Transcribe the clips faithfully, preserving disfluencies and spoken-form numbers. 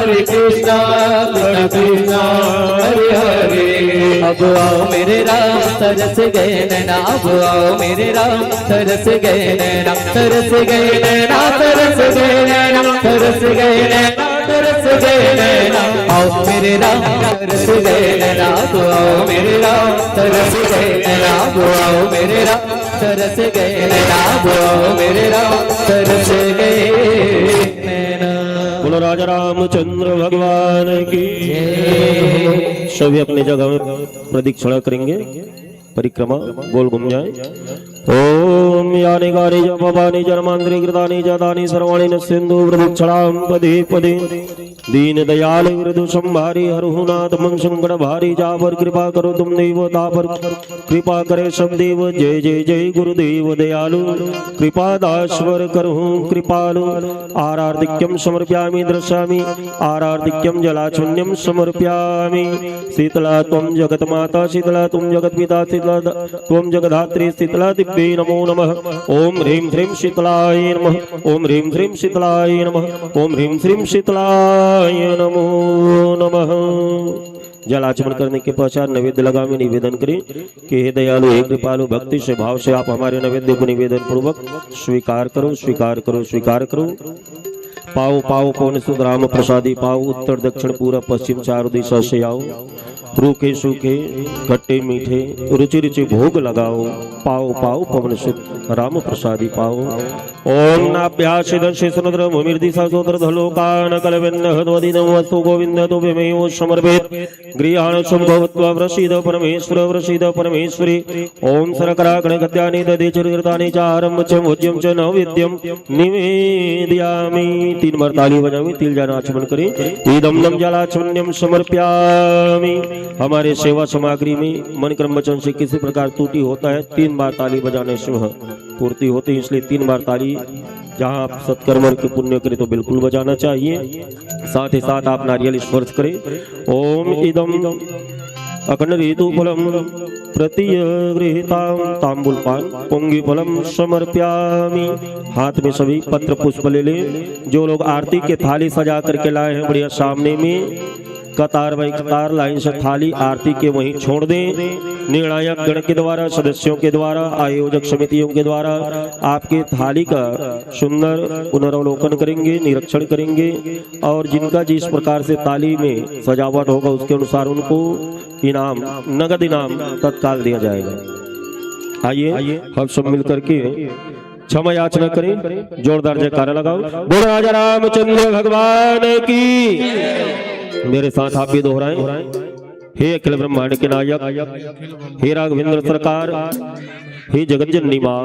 कृष्णा, कृष्णा, हरे हरे। अब आओ मेरे राम, तरस गए नैना। अब आओ मेरे राम, तरस गए नैना, तरस गए नैना, तरस गए नैना, तरस गए नैना, तरस गए नैना। आओ मेरे राम, तरस गए नैना। अब आओ मेरे राम, तरस गए नैना। अब आओ मेरे राम, तरस गए नैना। अब आओ मेरे राम, तरस गए नैना। बोलो राजा रामचंद्र भगवान की। सभी अपनी जगह में प्रदक्षिणा करेंगे, परिक्रमा गोल घूम जाए। ओम यानि कानि च पापानि जन्मांतरे कृतानि च तानि सर्वाणि नश्यंतु प्रदक्षिणां पदे पदे। दीन दयाल वृद्ध संभारी हरहु नाथ मन संकट भारी। जा पर कृपा करो तुम देव, ता पर कृपा करे सब देव। जय जय जय गुरुदेव दयालु, कृपा दास वर करहु कृपालु। आरार्धिक्यम समर्प्यामि द्रक्ष्यामि, आरार्धिक्यम जलाचमन्यम समर्प्यामि। शीतला त्वं जगत माता, शीतला त्वं जगत पिता, शीतला त्वं जगधात्री, शीतला दिव्ये नमो नमः। ओम ह्रीं श्रीं शीतलाय नमः, ओम ह्रीं श्रीं शीतलाय नमः, ओम ह्रीं श्रीं शीतलाय नमो नमः। जल आचमन करने के पश्चात नैवेद्य लगा में निवेदन करें कि हे दयालु, हे कृपालु, भक्ति से, भाव से आप हमारे नैवेद्य को निवेदन पूर्वक स्वीकार करो, स्वीकार करो, स्वीकार करो। पाओ पाओ पवन सुत राम प्रसादी पाओ, उत्तर दक्षिण पूरब पश्चिम चारों दिशा से आओ। रूखे सूखे, खट्टे मीठे, रुचि रुचि भोग लगाओ। पाओ पाओ पवन सुत राम प्रसादी पाओ। ओम नाभ्यासिदं शेषनद्र भूमिर्दिशा सोत्रधलोकानकलविन्द हत्वदिदं वस्तु गोविंद तुभ्यमेव समर्पित। गृहाण शंभो भूत्वा प्रसीद परमेश्वर, प्रसीद परमेश्वरी। ओम शर्करा कण खाद्यानि दधि च घृतानि च आहारं भक्ष्यं भोज्यं च नैवेद्यं निवेदयामि। तीन बार ताली बजावे, तिल जल आचमन करें। इदम नम जलाचमन्यम समर्प्यामि। हमारे सेवा सामग्री में मन कर्म वचन से किसी प्रकार त्रुटि होता है, तीन बार ताली बजाने से वह पूर्ति होती है, इसलिए तीन बार ताली जहाँ आप सत्कर्म के पुण्य करें तो बिल्कुल बजाना चाहिए। साथ ही साथ आप नारियल स्पर्श करें। ओम इदम अखंड ऋतु फलम प्रतिगृहीताम तांबूल पान पुंगी फलम समर्प्यामि। हाथ में सभी पत्र पुष्प ले लें। जो लोग आरती के थाली सजा करके लाए हैं, बढ़िया सामने में कतार बाई कतार लाइन से थाली आरती के वहीं छोड़ दें। निर्णायक गण के द्वारा, सदस्यों के द्वारा, आयोजक समितियों के द्वारा आपके थाली का सुंदर पुनरावलोकन करेंगे, निरीक्षण करेंगे और जिनका जिस प्रकार से थाली में सजावट होगा उसके अनुसार उनको इनाम, नगद इनाम तत्काल दिया जाएगा। आइए हम सब मिलकर के क्षमा याचना करें, जोरदार जयकारा लगाओ। बोलो राजा रामचंद्र भगवान की। मेरे साथ आप भी दोहराएं। हे अखिल ब्रह्मांड के नायक, हे राघवेंद्र सरकार, हे जगत जननी माँ,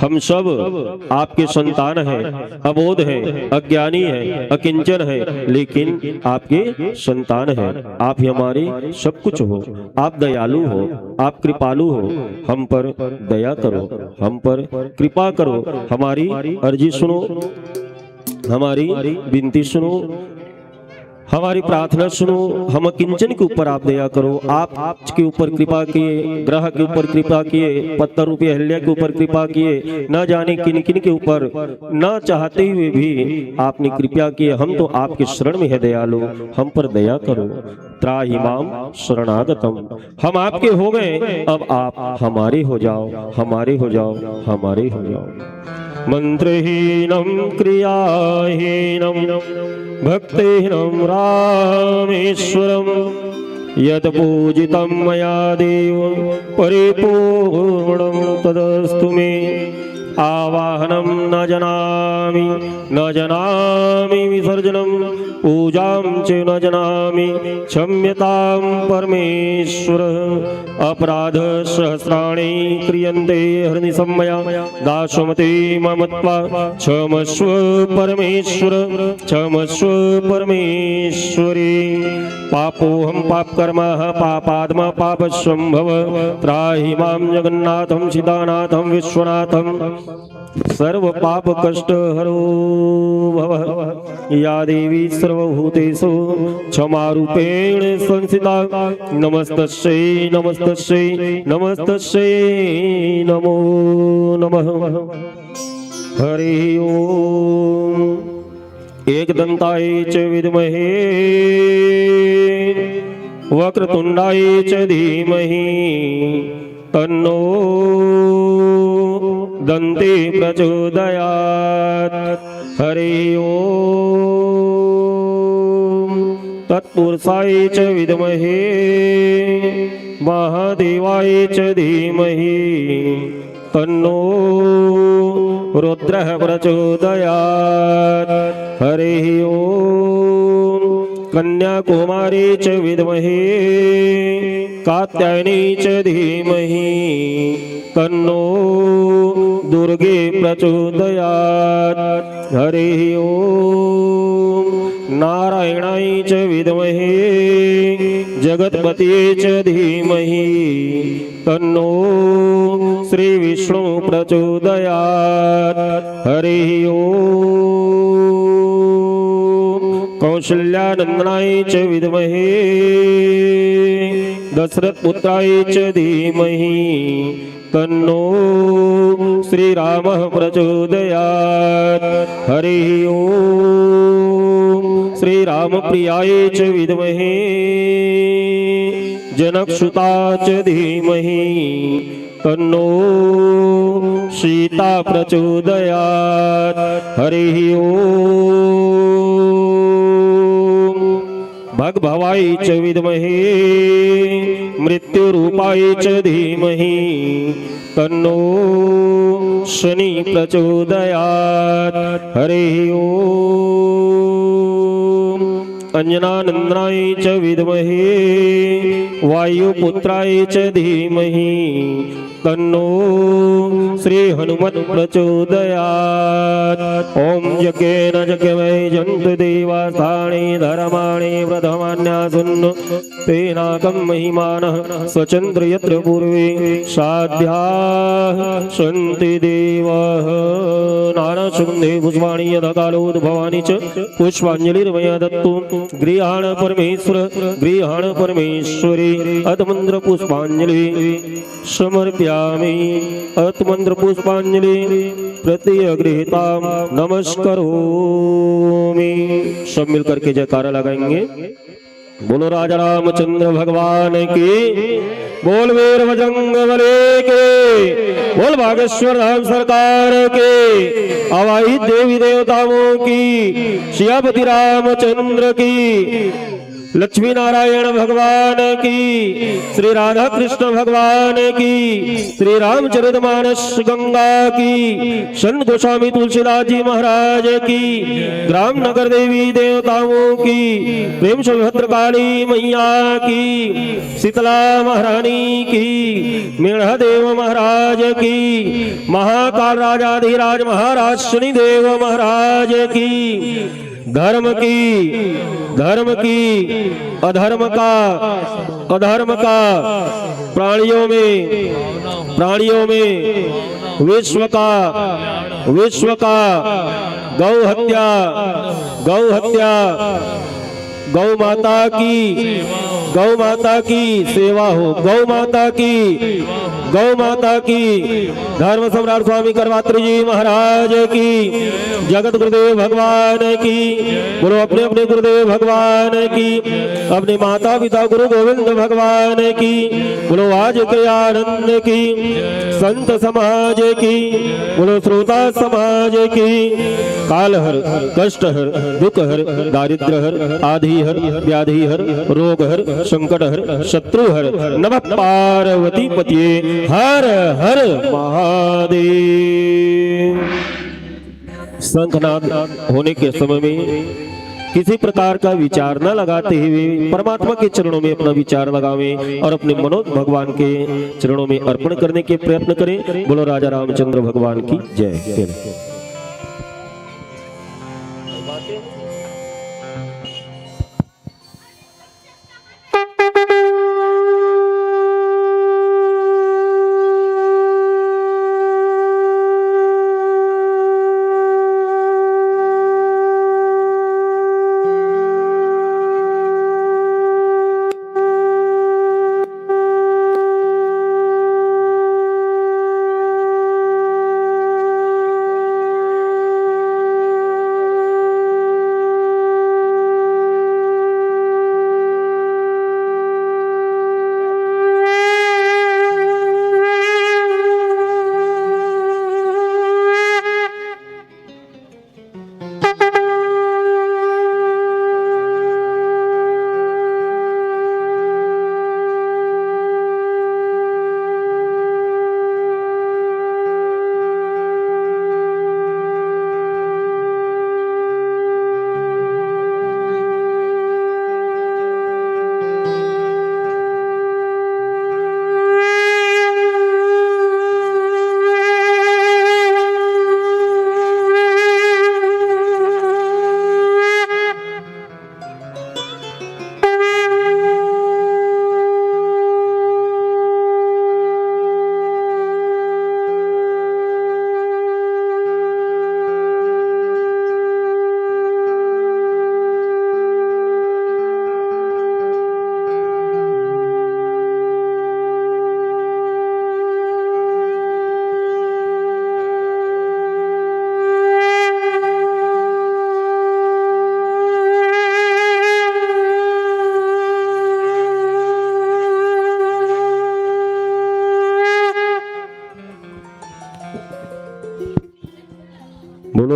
हम सब आपके संतान हैं, अबोध हैं, अज्ञानी हैं, अकिंचन हैं, लेकिन आपके संतान हैं। आप ही हमारे सब कुछ हो, आप दयालु हो, आप कृपालु हो, हम पर दया करो, हम पर कृपा करो, हमारी अर्जी सुनो, हमारी विनती सुनो, हमारी प्रार्थना सुनो। हम किंचन के ऊपर आप दया करो, आप के ऊपर कृपा किए, ग्रह के ऊपर कृपा किए, पत्थर रूपी अहल्या के ऊपर कृपा किए, न जाने किन किन के ऊपर न चाहते हुए भी आपने कृपा किए। हम तो आपके शरण में है दयालु, हम पर दया करो। त्राहि माम शरणागतम। हम आपके हो गए, अब आप हमारे हो जाओ, हमारे हो जाओ, हमारे हो जाओ। मंत्रहीनं क्रियाहीनं भक्तिहीनं रामेश्वरं। यत् पूजितं मया देव परिपूर्णं तदस्तु मे। आवाहनं न जानामि, न जानामि विसर्जनं, पूजां च न जानामि, क्षम्यतां परमेश्वर। अपराध सहस्राणि क्रियन्ते हरनिशं मया, दासो मति मम मत्वा, क्षमस्व परमेश्वर, क्षमस्व परमेश्वरी। पापोऽहं पापकर्मः पापात्मा पापसम्भव। त्राहि मां जगन्नाथं सीतानाथं विश्वनाथं सर्व पाप कष्ट हरो भव। या देवी सर्वभूतेषु क्षमारूपेण संस्थिता। नमस्तस्यै नमस्तस्यै नमस्तस्यै नमो नमः। हरि ओम। एकदन्ताय च विद्महे वक्रतुण्डाय च धीमहि तन्नो दन्ती प्रचोदयात्। हरि ओम। तत्पुरुषाय च विद्महे महादेवाय च धीमहि तन्नो रुद्रः प्रचोदयात्। हरि ओम। कन्याकुमारी च विद्महे कात्यायनी च धीमहि तन्नो दुर्गे प्रचोदयात्। हरि ओम। नारायणाय च विद्महे जगतपतये च धीमहि तन्नो श्री विष्णु प्रचोदयात्। हरि ओम। कौशल्यानंदनाय च विद्महे दशरथ पुत्राय च धीमहि तन्नो श्री रामः प्रचोदयात्। हरि ओम। श्री रामप्रियाय च विद्महे जनकसुता च धीमहि तन्नो सीता प्रचोदयात्। हरि ओम। भगभवाय च विद्महे मृत्युरूपाय च धीमहि तन्नो शनि प्रचोदयात्। हरि ओम। अंजनानंदनाय च विद्महे वायुपुत्राय च धीमहि तन्नो श्री हनुमत प्रचोदयात्। ओम यज्ञेन यज्ञमयजन्तु देवा स्थाने धर्माणि प्रथमान्यासुन्नु तेनाकं महिमानः स्वचन्द्र यत्र पूर्वे साध्याः सन्ति देवः। नाना सुगन्धे पुष्पाणि यदा कालोद्भवानि च पुष्पाञ्जलिर्मया दत्तु गृहाण परमेश्वर गृहाण परमेश्वरी। अथ मंत्र पुष्पांजलि समर्पयामि। अथ मंत्र पुष्पांजलि प्रत्यय गृहीता नमस्करोमि। सब मिलकर के जयकारा लगाएंगे। बोलो राजा रामचंद्र भगवान की, बोल वीर बजरंग बली की, बोल बागेश्वर धाम सरकार की, आवाहित देवी देवताओं की, सियापति रामचंद्र की, लक्ष्मी नारायण भगवान की, श्री राधा कृष्ण भगवान की, श्री रामचरितमानस गंगा की, संत गोस्वामी तुलसीदास जी महाराज की, ग्राम नगर देवी देवताओं की, प्रेम से भद्रकाली मैया की, शीतला महारानी की, मेढ़ा देव महाराज की, महाकाल राजाधिराज महाराज शनि देव महाराज की, धर्म की, धर्म की, अधर्म का, अधर्म का, प्राणियों में, प्राणियों में, विश्व का, विश्व का, गौ हत्या, गौ हत्या, गौ माता की, गौ माता की सेवा हो, गौ माता की, गौ माता की, धर्म सम्राट स्वामी करपात्र जी महाराज की, जगत गुरुदेव भगवान की, बोलो अपने अपने गुरुदेव भगवान की, अपने माता पिता गुरु गोविंद भगवान की, बोलो आज के आनंद की, संत समाज की, बोलो श्रोता समाज की। काल हर, कष्ट हर, दुख हर, दारिद्र हर, आधी हर, व्याधि हर, रोग हर, संकट हर, शत्रु हर, नमः पार्वती पतिये, हर हर महादेव। शंखनाद होने के समय में किसी प्रकार का विचार न लगाते हुए परमात्मा के चरणों में अपना विचार लगावें और अपने मनोज भगवान के चरणों में अर्पण करने के प्रयत्न करें। बोलो राजा रामचंद्र भगवान की जय।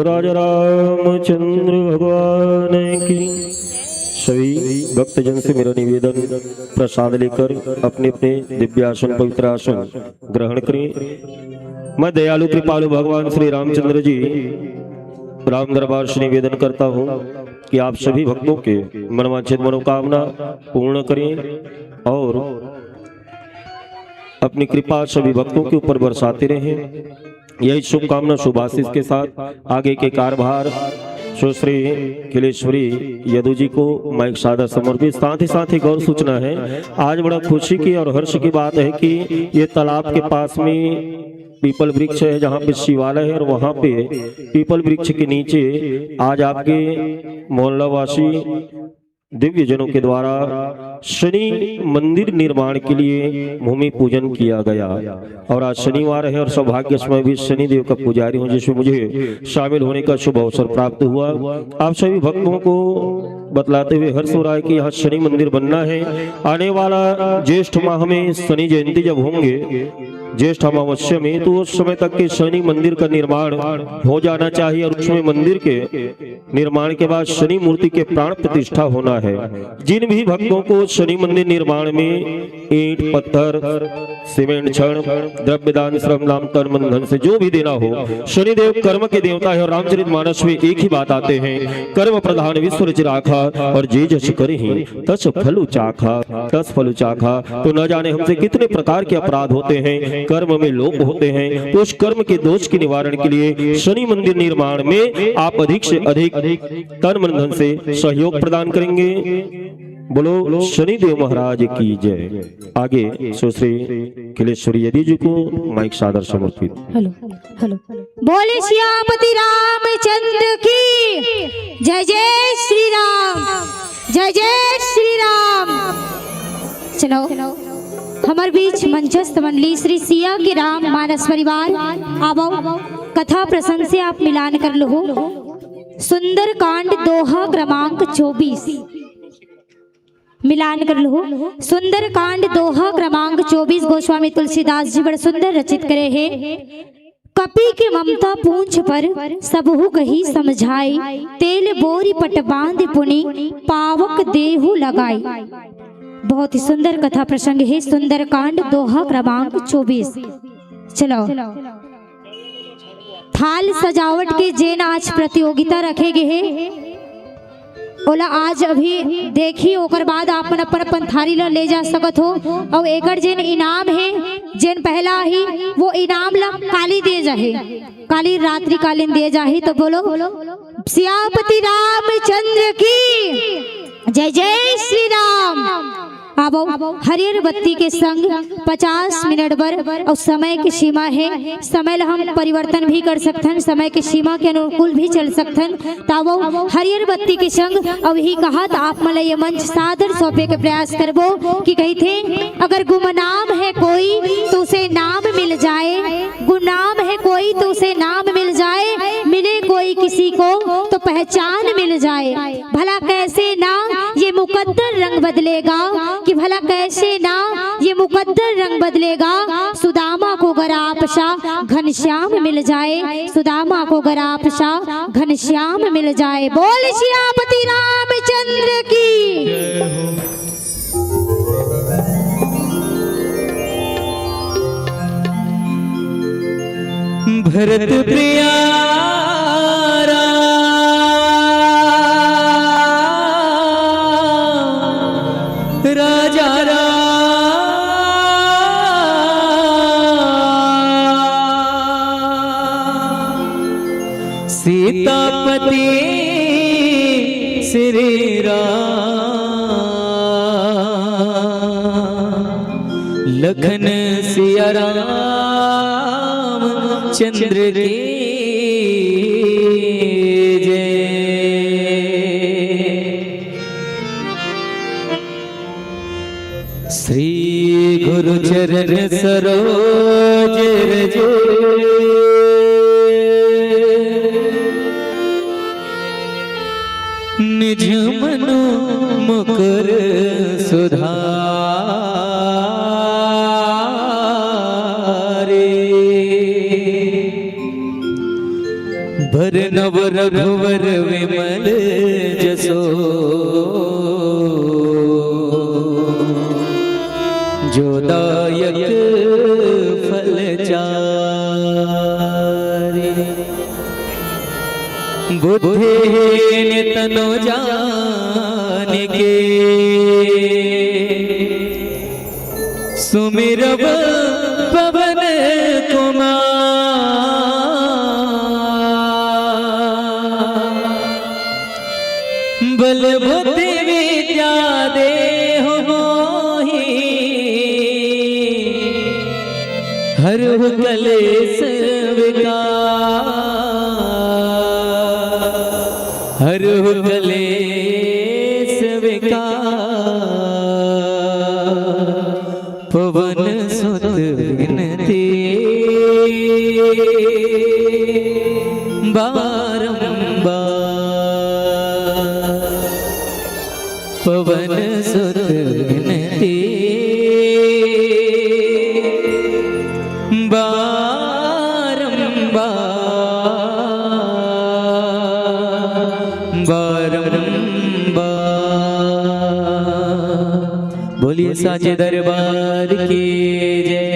राजा रामचंद्र भगवान की। सभी भक्तजन से मेरा निवेदन, प्रसाद लेकर अपने अपने दिव्य आसन, पवित्र आसन ग्रहण करें। मैं दयालु कृपालु भगवान श्री रामचंद्र जी राम दरबार से निवेदन करता हूँ कि आप सभी भक्तों के मनवांछित मनोकामना पूर्ण करें और अपनी कृपा सभी भक्तों के ऊपर बरसाते रहें। यही शुभकामना, शुभाशीष के साथ आगे के कार्यभार सुश्री खिलेश्वरी यदु जी को माइक सादर समर्पित। साथ ही साथ एक और सूचना है, आज बड़ा खुशी की और हर्ष की बात है कि ये तालाब के पास में पीपल वृक्ष है, जहाँ पे शिवालय है, और वहाँ पे पीपल वृक्ष के नीचे आज आपके मोहल्ला वासी दिव्य जनों के द्वारा शनि मंदिर निर्माण के लिए भूमि पूजन किया गया। और आज शनिवार है और सौभाग्य से मैं भी शनि देव का पुजारी हूँ, जिसमें मुझे शामिल होने का शुभ अवसर प्राप्त हुआ। आप सभी भक्तों को बतलाते हुए हर्ष हो रहा है कि यहाँ शनि मंदिर बनना है। आने वाला ज्येष्ठ माह में शनि जयंती जब होंगे, ज्येष्ठ अमावस्या में, तो उस समय तक के शनि मंदिर का निर्माण हो जाना चाहिए और उसमें मंदिर के निर्माण के बाद शनि मूर्ति के प्राण प्रतिष्ठा होना है। जिन भी भक्तों को शनि मंदिर निर्माण में ईंट, पत्थर, सीमेंट, छड़, द्रव्य दान, श्रम दान, तन मन धन से जो भी देना हो, शनिदेव कर्म के देवता है और रामचरित मानस में एक ही बात आते हैं, कर्म प्रधान विश्व रचि राखा, और जे जस करहिं तस फल चाखा, तस फल चाखा। तो न जाने हमसे कितने प्रकार के अपराध होते हैं, कर्म में लोप होते हैं, तो उस कर्म के दोष के निवारण के लिए शनि मंदिर निर्माण में आप अधिक से अधिक तन मन धन से सहयोग प्रदान करेंगे। बोलो शनिदेव महाराज की जय। आगे सुश्री खिलेश्वरी यदु जी को माइक सादर समर्पित। Hello, hello. बोले सियापति रामचंद्र की जय। जय श्री राम, जय जय श्री राम। चलो, हमर बीच मंचस्थ मंडली श्री सिया के राम मानस परिवार, आवो, कथा प्रसंग से आप मिलान कर लो। सुंदरकांड दोहा क्रमांक चौबीस। मिलान कर लो। सुंदरकांड दोहा क्रमांक चौबीस, गोस्वामी तुलसीदास जी बड़ सुंदर रचित करे हे। कपि के ममता पूंछ पर सबहु कहि समझाई, तेल बोरि पट बांधि पुनि पावक देहु लगाई। बहुत ही सुंदर कथा प्रसंग हे सुंदरकांड दोहा क्रमांक चौबीस। चलो, थाल सजावट के जेन आज प्रतियोगिता रखे गे हे, ओला आज अभी देखी, ओकर बाद आप मन अपन अपन थारी ला ले जा सकत हो। अउ एकर जेन इनाम हे, जेन पहला आही, वो इनाम ला काली दिए जाही, काली रात्रि कालीन दिए जाही। तो बोलो सियापति रामचंद्र की जय। जय श्री राम। आवो, हरियर बत्ती के संग पचास मिनट बर, अउ समय के सीमा हे, समय ला हम परिवर्तन भी कर सकथन, समय के सीमा के अनुकूल भी चल सकथन। तावो, हरियर बत्ती के संग अउ ही कहत आप मन ला ये मंच सादर सौंपे के प्रयास करबो कि कहिथे, अगर गुमनाम है कोई तो उसे नाम मिल जाए, गुमनाम है कोई तो उसे नाम मिल जाए, मिले कोई किसी को तो पहचान मिल जाए। भला कैसे ना ये मुकद्दर रंग बदलेगा, कि भला कैसे ना ये मुकद्दर रंग बदलेगा। सुदामा को अगर आपसा घनश्याम मिल जाए, सुदामा को अगर आपसा घनश्याम मिल जाए। बोल सियापति रामचंद्र की। भरत प्रिया राजा राम, सीतापति श्री राम, लखन सिया राम चंद्र की जय। श्री गुरु चरण सरोज रज, निज मनु मुकुर सुधारे। भर नव रघुवर विमल जसो, जो दायक फल चारि। बुद्धिहीन तनु जानिके, सुमिरब पवन कुमार। बल बुद्धि विद्या देहु मोहि, हरहु कलेस विकार। हरहु कलेस विकार। पवन सुत विनती बारंबार। पवन सुत विनती बारंबार, बारंबार। बोलिए साचे दरबार की जय।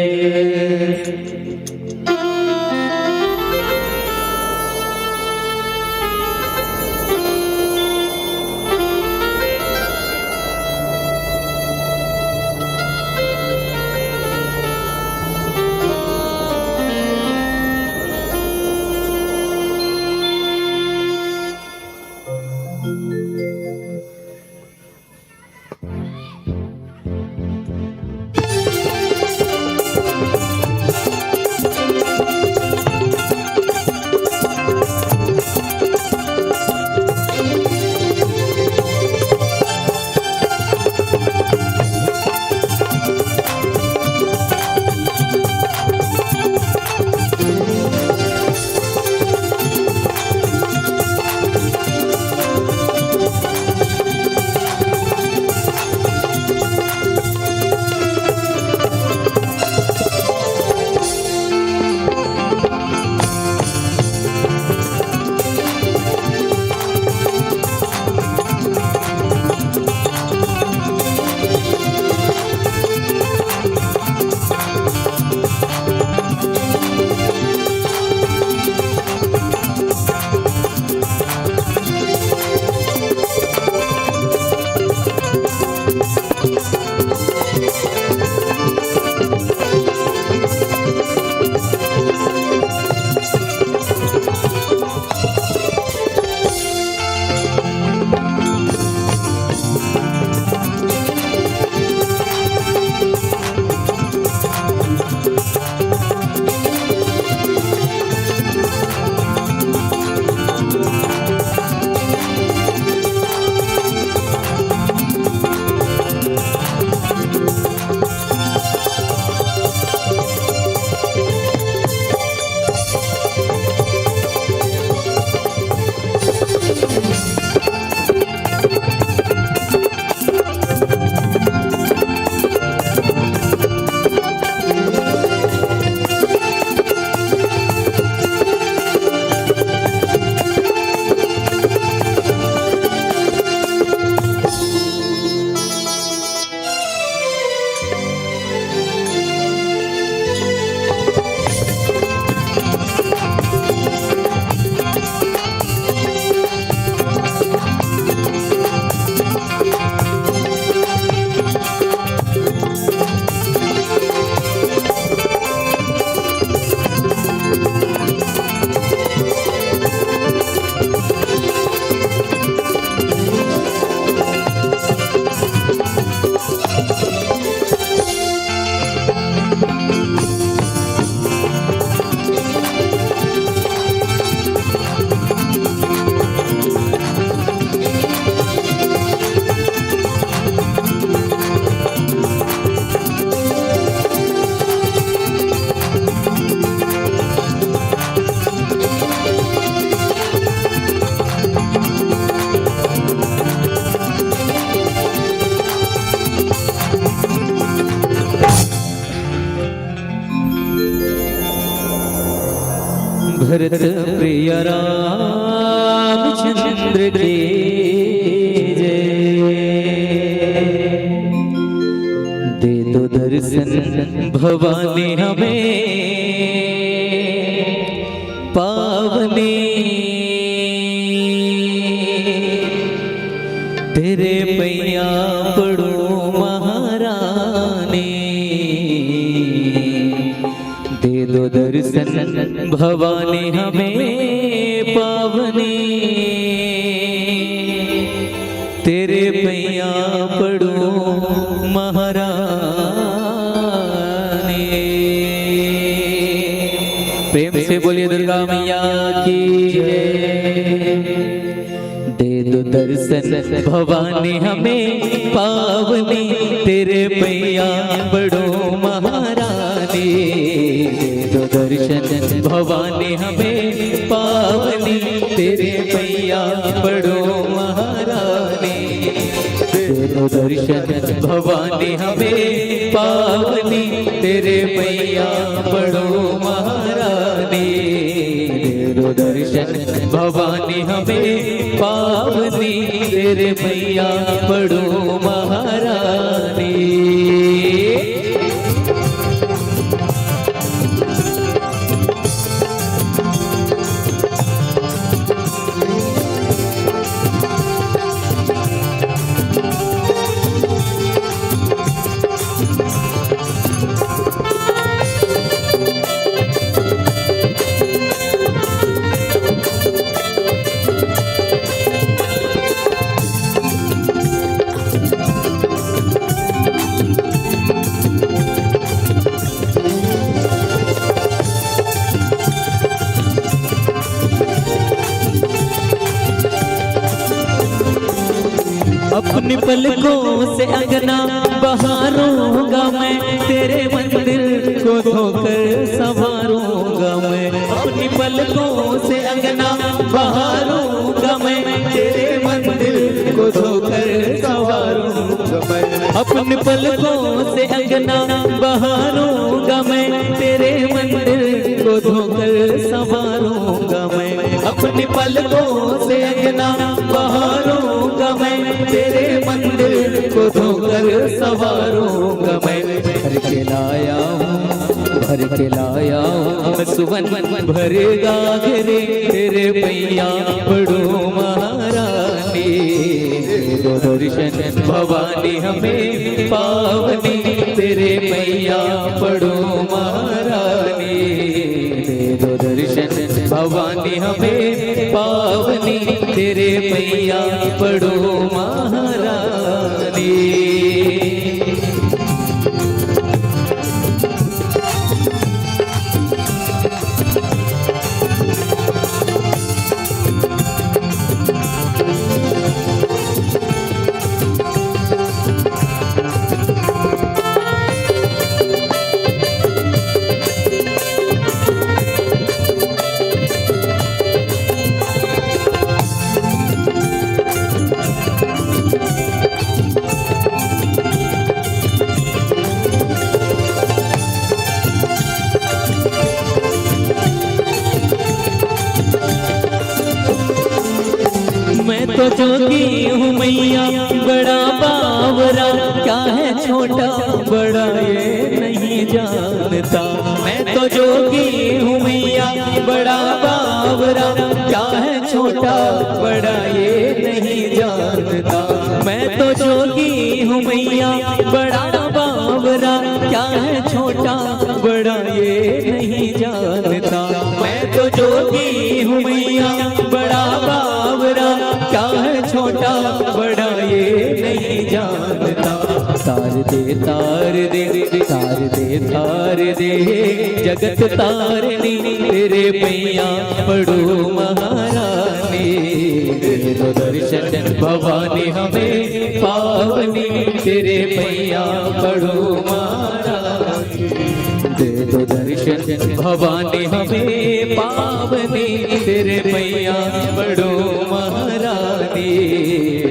प्रिय रामचंद्र की जय। दे दो दर्शन भवानी हमें पावनी, तेरे पैया पड़ो महारानी। दे दो दर्शन भवानी हमें पावनी, तेरे पैया पड़ो महारानी। प्रेम से बोलिए दुर्गा मैया की जय। दे दो दर्शन भवानी हमें पावनी, तेरे पैया पड़ो महारानी। दे दो दर्शन भवानी हमें पावनी, तेरे पैया पड़ो महारानी। दे दो दर्शन भवानी हमें पावनी, तेरे पैया पड़ो महारानी। दे दो दर्शन भवानी हमें पावनी, तेरे पैया पड़ो महारानी। अपनी पलकों से अंगना बहारूंगा मैं, तेरे मंदिर को धोकर संवारूंगा मैं। अपनी पलकों से अंगना बहारूंगा मैं, तेरे मंदिर को धोकर संवारूंगा मैं। अपनी पलकों से अंगना बहारूंगा मैं, तेरे मंदिर को धोकर संवारूंगा मैं। अपनी पलकों से अंगना बहारूंगा मैं, तेरे मंदिर को धोकर संवारूंगा मैं। भर के लाया हूँ, भर के लाया हूँ मैं सुवन भरे गागरे, तेरे पैया पड़ो महारानी। दे दो दर्शन भवानी हमें पावनी, तेरे पैया पड़ो महारानी। दे दो दर्शन भवानी हमें पावनी, तेरे पैया पड़ो महारानी। मैं तो जोगी हूँ मैया, बड़ा बावरा, क्या है छोटा बड़ा ये नहीं जानता। मैं तो जोगी हूँ मैया, बड़ा बावरा, क्या है छोटा बड़ा ये नहीं जानता। मैं तो जोगी हूँ मैया, बड़ा बावरा, क्या है छोटा बड़ा ये नहीं जानता। मैं तो जोगी हूँ मैया, बड़ा बावरा, क्या है छोटा बड़ा ये नहीं जानता। तार दे, तार दे, तार दे, तार दे, जगत तारनी, तेरे पैया पड़ो महारानी। दे दो दर्शन भवानी हमें पावनी, तेरे पैया पड़ो महारानी। दे दो दर्शन भवानी हमें पावनी, तेरे पैया पड़ो महारानी।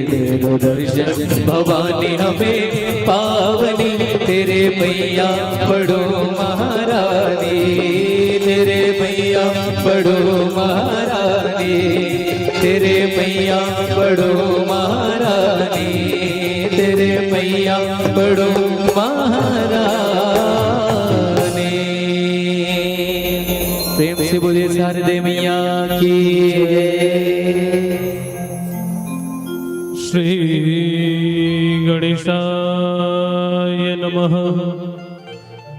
दे दो दर्शन भवानी हमें पावनी, तेरे पैया पड़ो महारानी। तेरे पैया पड़ो महारानी, तेरे मैया पड़ो महारानी, तेरे मैया पड़ो महारानी। प्रेम से बोलिए शारदे मैया की। श्री गणेशाय नमः।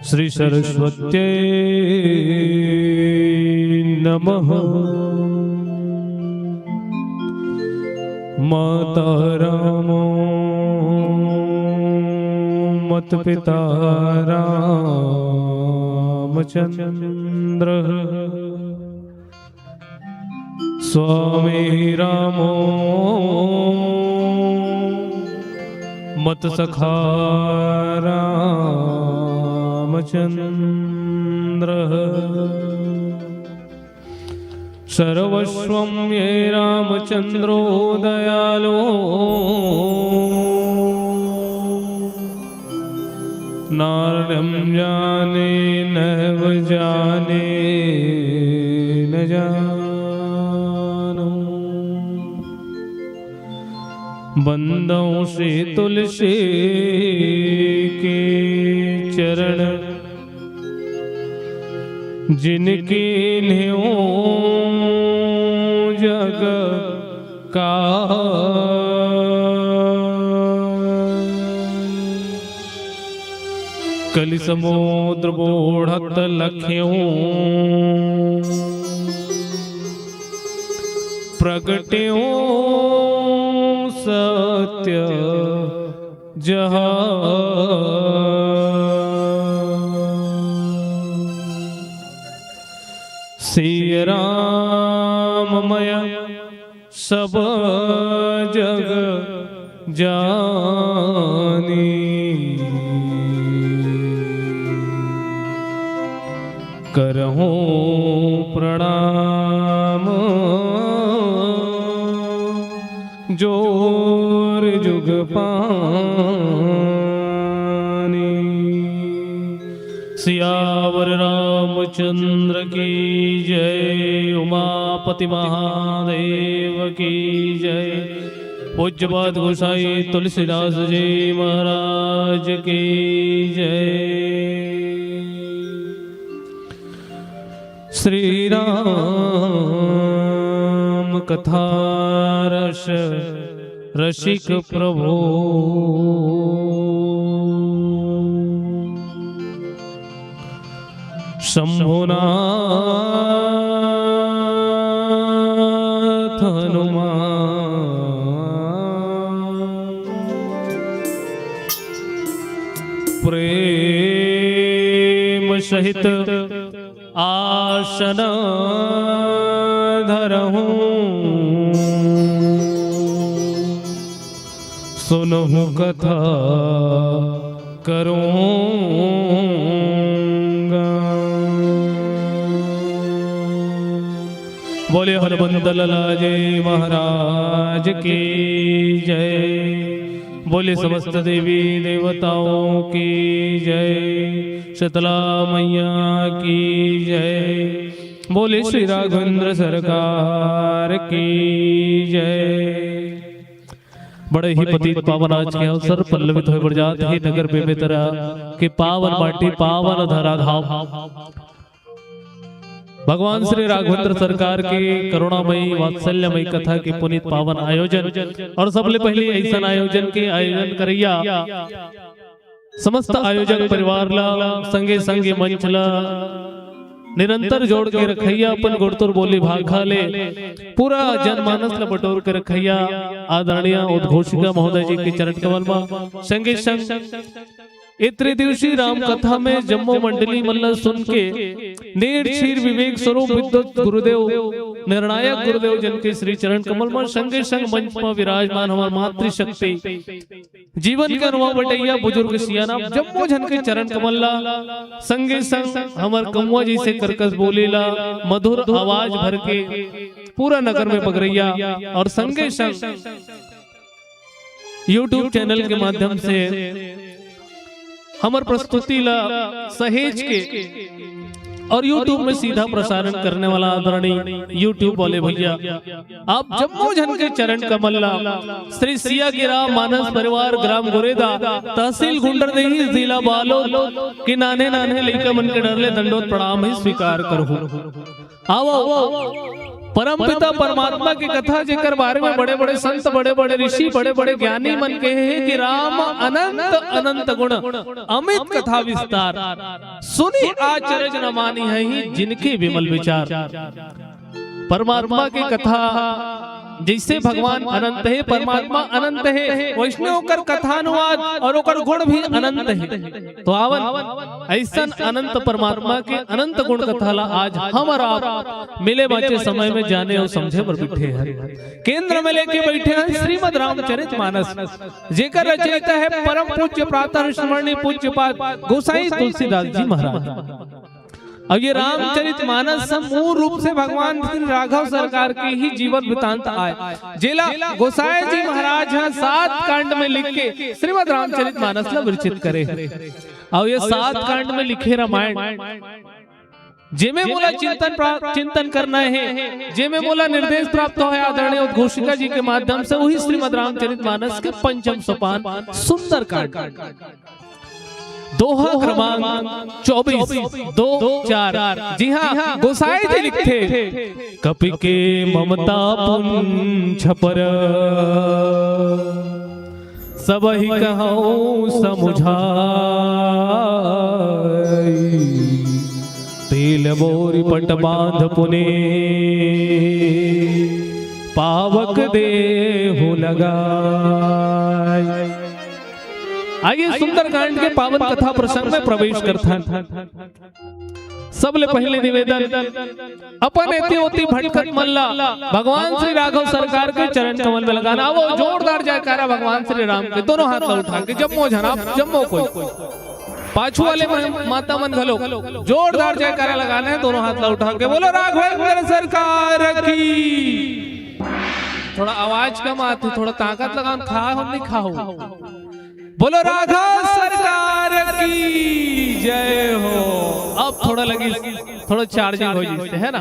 श्री सरस्वत्यै नमः। माता रामो मत पिता रामचंद्र। स्वामी रामो मत सखा रामचंद्र। सर्वस्वं ये रामचंद्रो दयालो। नार्यं जाने नैव जाने न जानो। बंदौ श्री तुलसी के चरण, जिनके न्यो जग का। कलि समुद्र बोढ़त लख्यो प्रगट्यो सत्य जहाँ। सिय राम मया सब जग जानी। करहूँ प्रणाम जोर जुग पानी। सियावर रामचंद्र की जय, उमापति महादेव की जय, पूज्यपाद गोसाई तुलसीदास जी महाराज की जय। श्री राम कथा रस रसिक प्रभु शंभुनाथ हनुमान। प्रेम सहित आसन धरहूँ, सुनहु कथा करूँगा। बोले हनुमंत लाला जी महाराज की जय। बोले समस्त देवी देवताओं की जय, शीतला मैया की जय। बोले श्री राघवेंद्र सरकार की जय। बड़े ही पतित पावन आज के अवसर पल्लवित होय बर जात हे नगर बेमेतरा के पावन माटी, पावन धरा धाम। भगवान श्री राघवेंद्र सरकार के करुणामयी वात्सल्यमयी कथा के पुनीत पावन आयोजन और सबले पहले ऐसन आयोजन के आयोजन करैया समस्त आयोजक परिवार ला, संगे संगे मंच ला निरंतर जोड़ के रखैया, अपन गुरतुर बोली भाखा ले पूरा जनमानस ला बटोर के रखैया आदरणीय उद्घोषिका महोदय जी के चरण कमल मा संगे संग ए त्रिदिवसीय राम कथा में जम्मो मंडली मन ला सुन के नेर छीर विवेक स्वरूप विद्वत गुरुदेव, निर्णायक गुरुदेव जन के श्री चरण कमल मा संगे संग मंच मा विराजमान हमार मातृशक्ति, जीवन के अनुभव बटैया बुजुर्ग सियान आप जम्मो झन के चरण कमल ला, संगे संग हमर कौआ जैसे करकस बोली ला, मधुर आवाज भर के पूरा नगर में बगरैया और संगे संग YouTube चैनल के माध्यम से हमर प्रस्तुति ला सहेज के और YouTube में सीधा प्रसारण करने वाला आदरणीय YouTube वाले भैया, आप जम्मो झन के चरण कमल ला श्री सिया गिरा मानस परिवार ग्राम गुरेदा, तहसील गुंडरदेही, जिला बालोद के नान्हे नान्हे लइका मन के डहर ले दंडवत प्रणाम ही स्वीकार करहु। आवो, परमपिता परमात्मा के कथा, जेकर बारे में बड़े-बड़े संत, बड़े-बड़े ऋषि, बड़े-बड़े ज्ञानी मन कहे हे कि राम अनंत अनंत गुण, अमित कथा विस्तार, सुनि अचरज न मानिहैं जिनके विमल विचार। परमात्मा के कथा, जइसे भगवान अनंत हे, परमात्मा अनंत हे, वइसने ओकर कथा अनुवाद और ओकर गुण भी अनंत हे। तो आवन, अइसन अनंत परमात्मा के अनंत गुण कथा ला आज हमर आप मिले बाँचे समय में जाने और समझे बर बइठे हन। केंद्र में लेके बइठे हन श्रीमद् रामचरित मानस, जेकर रचयिता हे परम पूज्य प्रातः स्मरणीय पूज्यपाद गोसाई तुलसीदास जी महाराज। अब ये रामचरित मानस ह मूल रूप से भगवान श्री राघव सरकार के ही जीवन वृत्तांत आय, जेला गोसाई जी महाराज ह सात कांड में लिख के श्रीमद् रामचरित मानस ला विरचित करे हे। अब ये सात कांड में लिखे रामायण, जेमे मोला चिंतन प्रा-, चिंतन करना हे, जेमे मोला निर्देश प्राप्त होय आदरणीय उद्घोषिका जी के माध्यम से, वही श्रीमद् रामचरित मानस के पंचम सोपान सुंदरकांड। दोहा क्रमांक चौबीस, दो चार। जी हाँ, गोसाई जी लिखथे, कपि के ममता पुंछ पर, सबहि कहउँ समुझाई। तेल बोरि पट बाँध पुनि, पावक देहु लगाई। आइए सुंदरकांड के पावन कथा प्रसंग में प्रवेश करथन। सबले पहले निवेदन, अपन एती ओती भटकत मन ला भगवान श्री राघव सरकार के चरण कमल में लगाना। वो जोरदार जयकारा भगवान श्री राम के, दोनों हाथ ला उठा के, जम्मो झन, आप जम्मो कोई, पाछू वाले मन, माता मन घलो जोरदार जयकारा लगाना हे, दोनों हाथ ला उठा के। बोलो राघवेंद्र सरकार की। थोड़ा आवाज कम आथे, थोड़ा ताकत लगाओ, खा हो नहीं खाओ। बोलो राघव सरकार की जय हो। अब थोड़ा लगी, थोड़ा चार्जिंग हो जाए, है ना?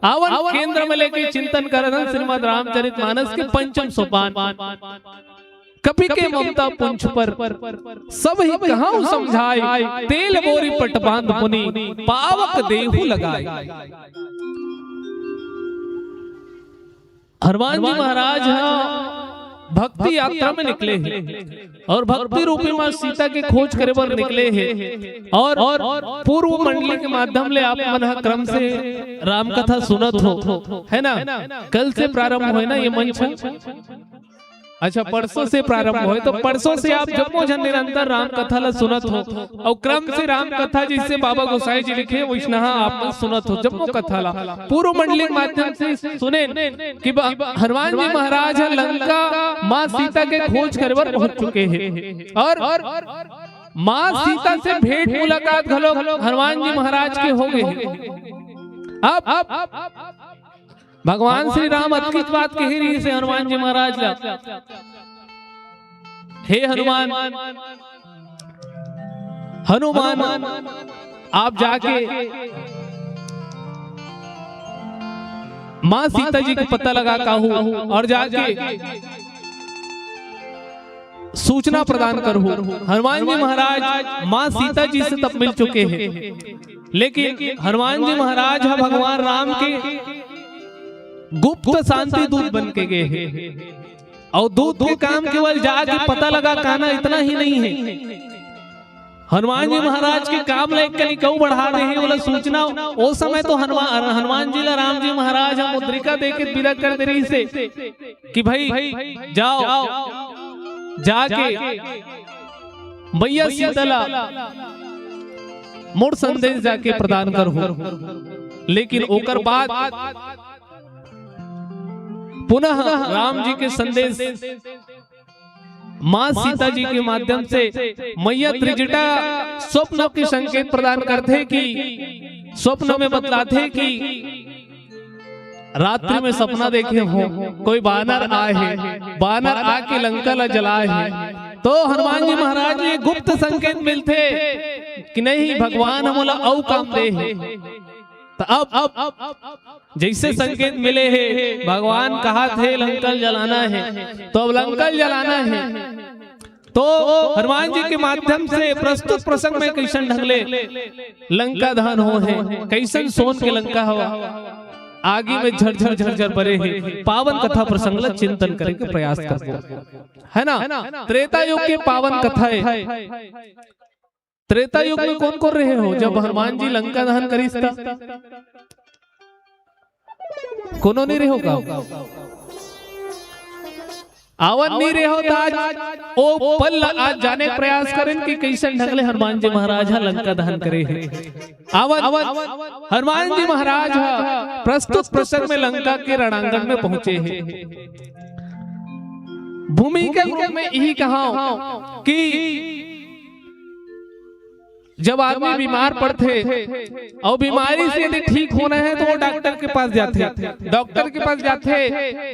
आवन केंद्र में लेके चिंतन करत हन श्रीमद् रामचरित मानस के पंचम सोपान। कपि के ममता पुंछ पर, सबहि कहउँ समुझाई। तेल बोरि पट बाँध पुनि, पावक देहु लगाई। हनुमान जी महाराज ह भक्ति यात्रा में निकले हे और भक्ति रूपी माँ सीता के खोज करे बर निकले हे और, और पूर्व मंडली के माध्यम ले आप मन ह क्रम से रामकथा सुनत हो, है ना? कल से प्रारंभ होय ना ये मंच? अच्छा, परसों से प्रारंभ होय, तो परसों से आप जम्मो झन निरंतर रामकथा ला सुनत हो। अउ क्रम से राम कथा जइसे बाबा गोसाई जी लिखे, वइसनहा आप मन सुनत हो जम्मो कथा ला। पूर्व मंडली के माध्यम से सुनेन कि बा-, हनुमान जी महाराज ह लंका माँ सीता के खोज करे बर पहुंच चुके हे और माँ सीता से भेंट मुलाकात घलो हनुमान जी महाराज के हो गे हे। अब भगवान श्री राम अतकीच बात कहे रहिसे हनुमान जी महाराज ला, हे हनुमान, हनुमान, आप जाके माँ सीता जी के पता लगा काहू और जाके सूचना प्रदान करहू। हनुमान जी महाराज माँ सीता जी से तब मिल चुके हे, लेकिन हनुमान जी महाराज ह भगवान राम के गुप्त शांति दूत बन के गे हे। अउ दूत के काम केवल जाके पता लगा काना इतना ही नहीं हे। हनुमान जी महाराज के काम ला एक कनी कऊ बढ़ा दे हे, ओला सूचना। ओ समय तो हनुमान, हनुमान जी ला राम जी महाराज ह मुद्रिका दे के विदा कर दे रहिसे कि भाई जाओ, जाके मैया सीता ला मोर संदेश जाके प्रदान करहू। लेकिन ओकर बाद पुनः राम जी के संदेश माँ सीता जी के माध्यम से मैया त्रिजटा स्वप्न के संकेत प्रदान करथे कि स्वप्न में बतलाथे कि रात्रि में सपना देखे हो, कोई बानर आए हे, बानर आके लंका ला जलाए हे। तो हनुमान जी महाराज ले गुप्त संकेत मिलथे कि नहीं, भगवान ह मोला अउ काम दे हे। तो अब, अब जैसे संकेत मिले हे, भगवान कहा थे लंका ल जलाना हे, तो अब लंका ल जलाना हे। तो हनुमान जी के माध्यम से प्रस्तुत प्रसंग में कैसन ढंग ले लंका दहन हो हे, कैसन सोन के लंका हवा, आगी में झरझर झरझर बरे हे, पावन कथा प्रसंग ला चिंतन करे के प्रयास करबो, है ना? त्रेता युग के पावन कथा हे। त्रेता युग में कोन कोन रहे हो जब हनुमान जी लंका दहन करिस ता? कोनो नहीं रहे हो का? आवन नहीं रहे हो तो आज ओ पल ला आज जाने के प्रयास करें कि कैसन ढंग ले हनुमान जी महाराज हा लंका दहन करे हे। आवन, हनुमान जी महाराज हा प्रस्तुत प्रसंग में लंका के रणांगण में पहुंचे हे। भूमिका के रूप में यही कहा कि जब आदमी बीमार पड़थे अउ बीमारी से यदि ठीक होना हे तो वो डॉक्टर के पास जाथे। डॉक्टर के पास जाथे,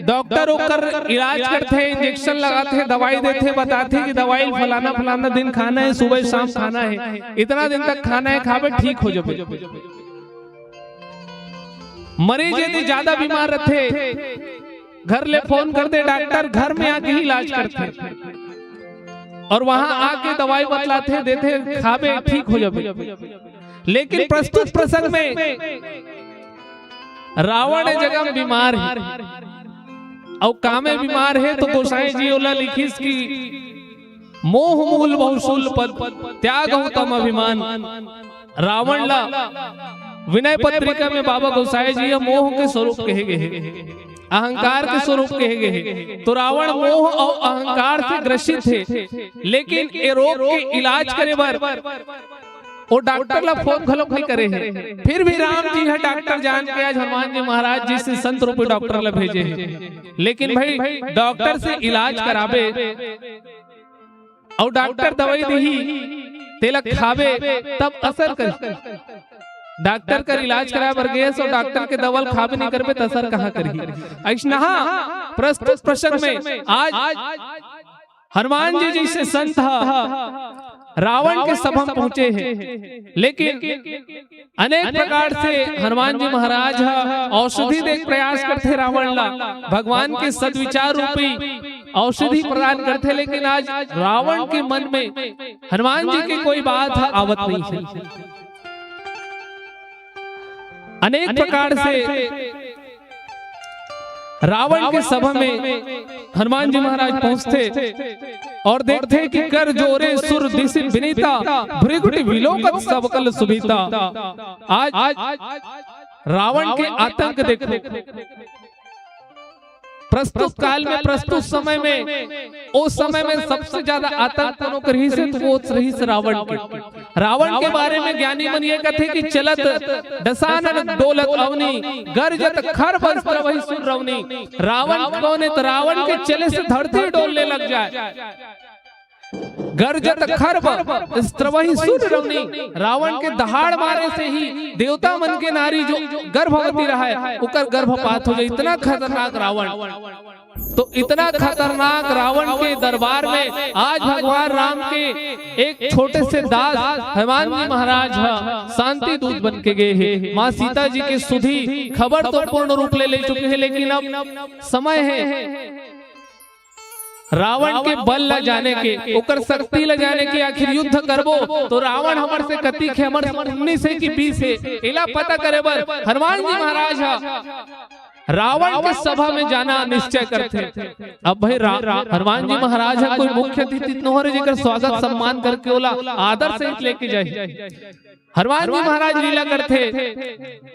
डॉक्टर ओकर इलाज करथे, इंजेक्शन लगाथे, दवाई देथे, बताथे कि दवाई फलाना फलाना दिन खाना हे, सुबह शाम खाना हे, इतना दिन तक खाना हे, खाबे ठीक हो जाबे। मरीज यदि ज्यादा बीमार रथे, घर ले फोन कर दे, डॉक्टर घर में आके ही इलाज करथे और वहां आके दवाई बतलाथे, देथे, खाबे, ठीक हो जाबे। लेकिन प्रस्तुत प्रसंग में रावण ए जगह बीमार हे अउ कामे बीमार हे, तो गोसाई जी ओला लिखिस कि मोह मूल बहुशूल पद, त्यागहु तम अभिमान। रावण ला विनय पत्रिका में बाबा गोसाई जी ह मोह के स्वरूप कहे गए हे, अहंकार के स्वरूप कहे गए हे। तो रावण मोह अउ अहंकार से ग्रसित हे, लेकिन ए रोग के इलाज करे बर वो डॉक्टर ला फोन घलोक नहीं करे हे। फिर भी राम जी ह डॉक्टर जान के आज हनुमान जी महाराज जी से संत रूपी डॉक्टर ला भेजे हे। लेकिन भाई, डॉक्टर से इलाज कराबे अउ डॉक्टर दवाई दिही, तेला खाबे तब असर करही। डॉक्टर कर इलाज कराए बर गेस अउ डॉक्टर के दवा ल खाबे नहीं करबे त असर कहाँ करही? अइसनहा प्रस्तुत प्रसंग में आज हनुमान जी जैसे संत ह रावण के सभा में पहुंचे हे, लेकिन अनेक प्रकार से हनुमान जी महाराज ह औषधि दे के प्रयास करथे रावण ला, भगवान के सद्विचार रूपी औषधि प्रदान करथे, लेकिन आज रावण के मन में हनुमान जी के कोई बात ह आवत नहीं हे। अनेक प्रकार से रावण के सभा में हनुमान जी महाराज पहुंचथे और देखथे कि कर जोरे सुर दिसि बिनीता, भृगुटि विलोकत सब कल सुभीता। आज रावण के आतंक देखो, प्रस्तुत काल में, प्रस्तुत समय में, उस समय में सबसे ज्यादा आतंक कोनो के रहिस हे, तो वो रहिस रावण के। रावण के बारे में ज्ञानी मन ये कथे कि चलत दसानन डोलत अवनी, गर्जत खर बंस द्रवहि सुर रवनी। रावण कौन हे? तो रावण के चले से धरती डोलने लग जाए। गर्जत खर बंस द्रवहि सुर रवनी। रावण के दहाड़ मारे से ही देवता मन के नारी जो गर्भवती रहय, ओकर गर्भपात हो जाए। इतना खतरनाक रावण। तो इतना खतरनाक रावण के दरबार में आज भगवान राम के एक छोटे से दास हनुमान जी महाराज ह शांति दूत बन के गए हे। माँ सीता जी के सुधी खबर तो पूर्ण रूप ले ले चुके हे, लेकिन अब समय हे रावण के बल ला जाने के, ओकर शक्ति ला जाने के। आखिर युद्ध करबो तो रावण हमर से कतिक हे, हमर से उन्नीस हे कि बीस हे, एला पता करे बर हनुमान जी महाराज ह रावण के सभा में जाना निश्चय करथे। अब भाई रा-, हनुमान जी महाराज ह कोई मुख्य अतिथि नोहरे जेकर स्वागत सम्मान करके ओला आदर सहित लेके जाही। हनुमान जी महाराज लीला करथे,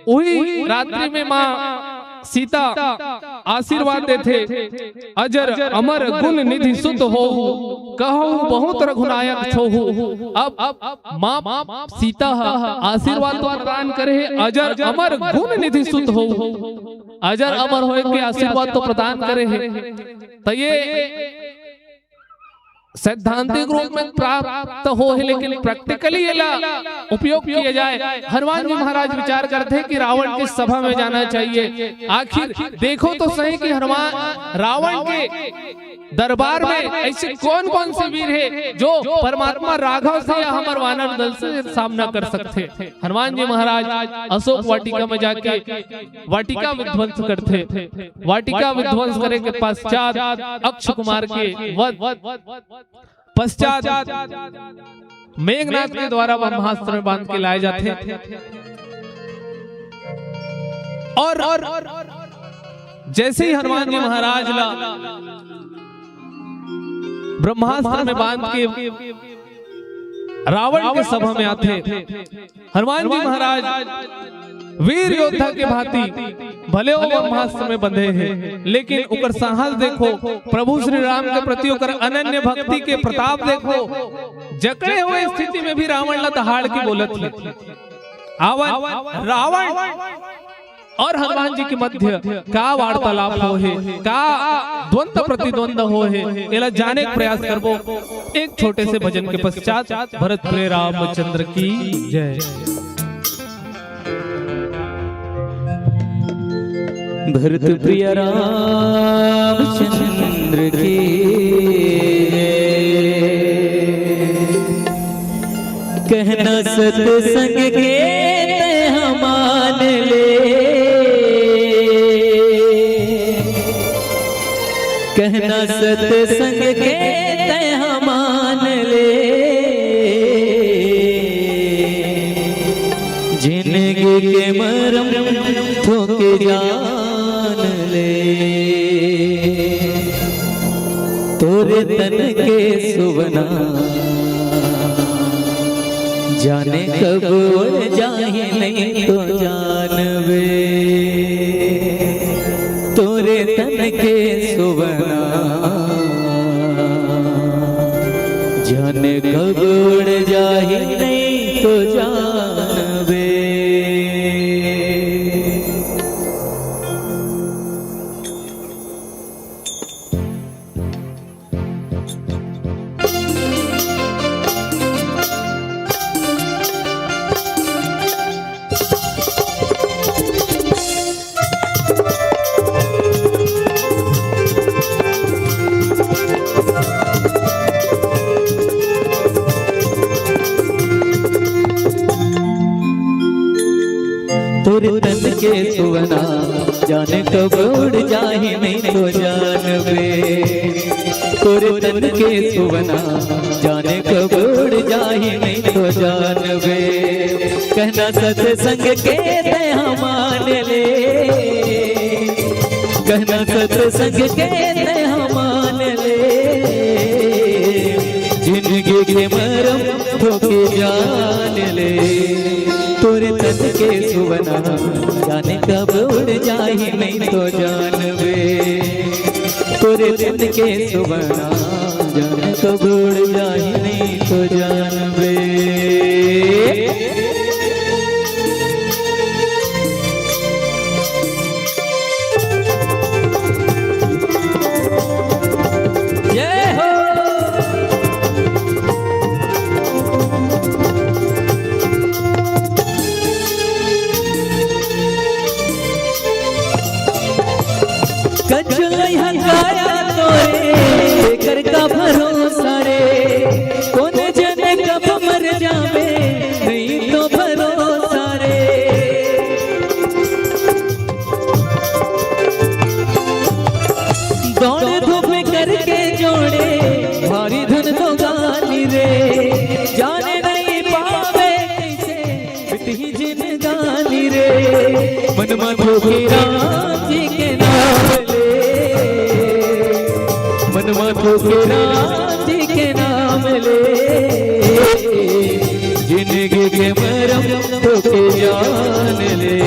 उही रात्रि में माँ सीता आशीर्वाद देथे, अजर अमर गुण निधि सुत होहु, कहु बहुत रघुनायक छोहु। अब माँ सीता ह आशीर्वाद तो प्रदान करे हे, अजर अमर गुण निधि सुत होहु, अजर अमर होए के आशीर्वाद तो प्रदान करे हे। तो ये सैद्धांतिक रूप में प्राप्त हो हे, लेकिन प्रैक्टिकली एला उपयोग किया जाए। हनुमान जी महाराज विचार करथे कि रावण के सभा में जाना चाहिए। आखिर देखो तो सही कि हनुमान, रावण के दरबार में ऐसे कौन कौन से वीर हे जो परमात्मा राघव से या हमर वानर दल से सामना कर सकथे? हनुमान जी महाराज अशोक वाटिका में जाके वाटिका विध्वंस करथे। वाटिका विध्वंस करे के पश्चात अक्ष कुमार के वध पश्चात मेघनाथ के द्वारा ब्रह्मास्त्र में बांध के लाए जाथे। और जैसे ही हनुमान जी महाराज ला ब्रह्मास्त्र में बांध के रावण के सभा में आथे, हनुमान जी महाराज वीर योद्धा के भांति भले वो ब्रह्मास्त्र में बंधे हे, लेकिन ओकर साहस देखो, प्रभु श्री राम के प्रति ओकर अनन्य भक्ति के प्रताप देखो। जकड़े हुए स्थिति में भी रावण ला दहाड़ के बोलत हे, "आवन रावण।" और हनुमान जी के मध्य का वार्तालाप हो हे, का द्वंद प्रतिद्वंद हो हे, एला जाने के प्रयास करबो एक छोटे से भजन के पश्चात। भरत प्रिय रामचंद्र की जय। भरत प्रिय रामचंद्र की जय। कहना सतसंग के तैं मान ले, कहना सतसंग के तैं मान ले, जिंदगी के मरम थोके जान ले। तोरे तन के सुवना जाने कब उड़ जाही नहीं तो जानबे। तोरे तन के सुवना जाने कब उड़ जाही नहीं तो जानबे। तोरे तन के सुवना जाने कब उड़ जाही नहीं तो जानबे। तोरे तन के सुवना जाने कब उड़ जाही नहीं तो जानबे। कहना सतसंग के तैं मान ले, कहना सतसंग के तैं मान ले, जिंदगी के मरम थोके जान ले। तोरे तन के सुवना जाने कब उड़ जाही नहीं तो जानबे। तोरे तन के सुवना जाने कब उड़ जाही नहीं तो जानबे। जय हो। कचलई हकाया तोरे, एकर का भरोसा रे। कोन जने कब मर जाबे, नहीं तो भरोसा रे। दौड़ धूप करके जोड़े, भारी धन तो गानी रे। जाने नहीं पावे कैसे बितही जिंदगानी रे। मनमा थोके राम जी के नाम ले, मनमा थोके राम जी के नाम ले, जिंदगी के मरम थोके जान ले।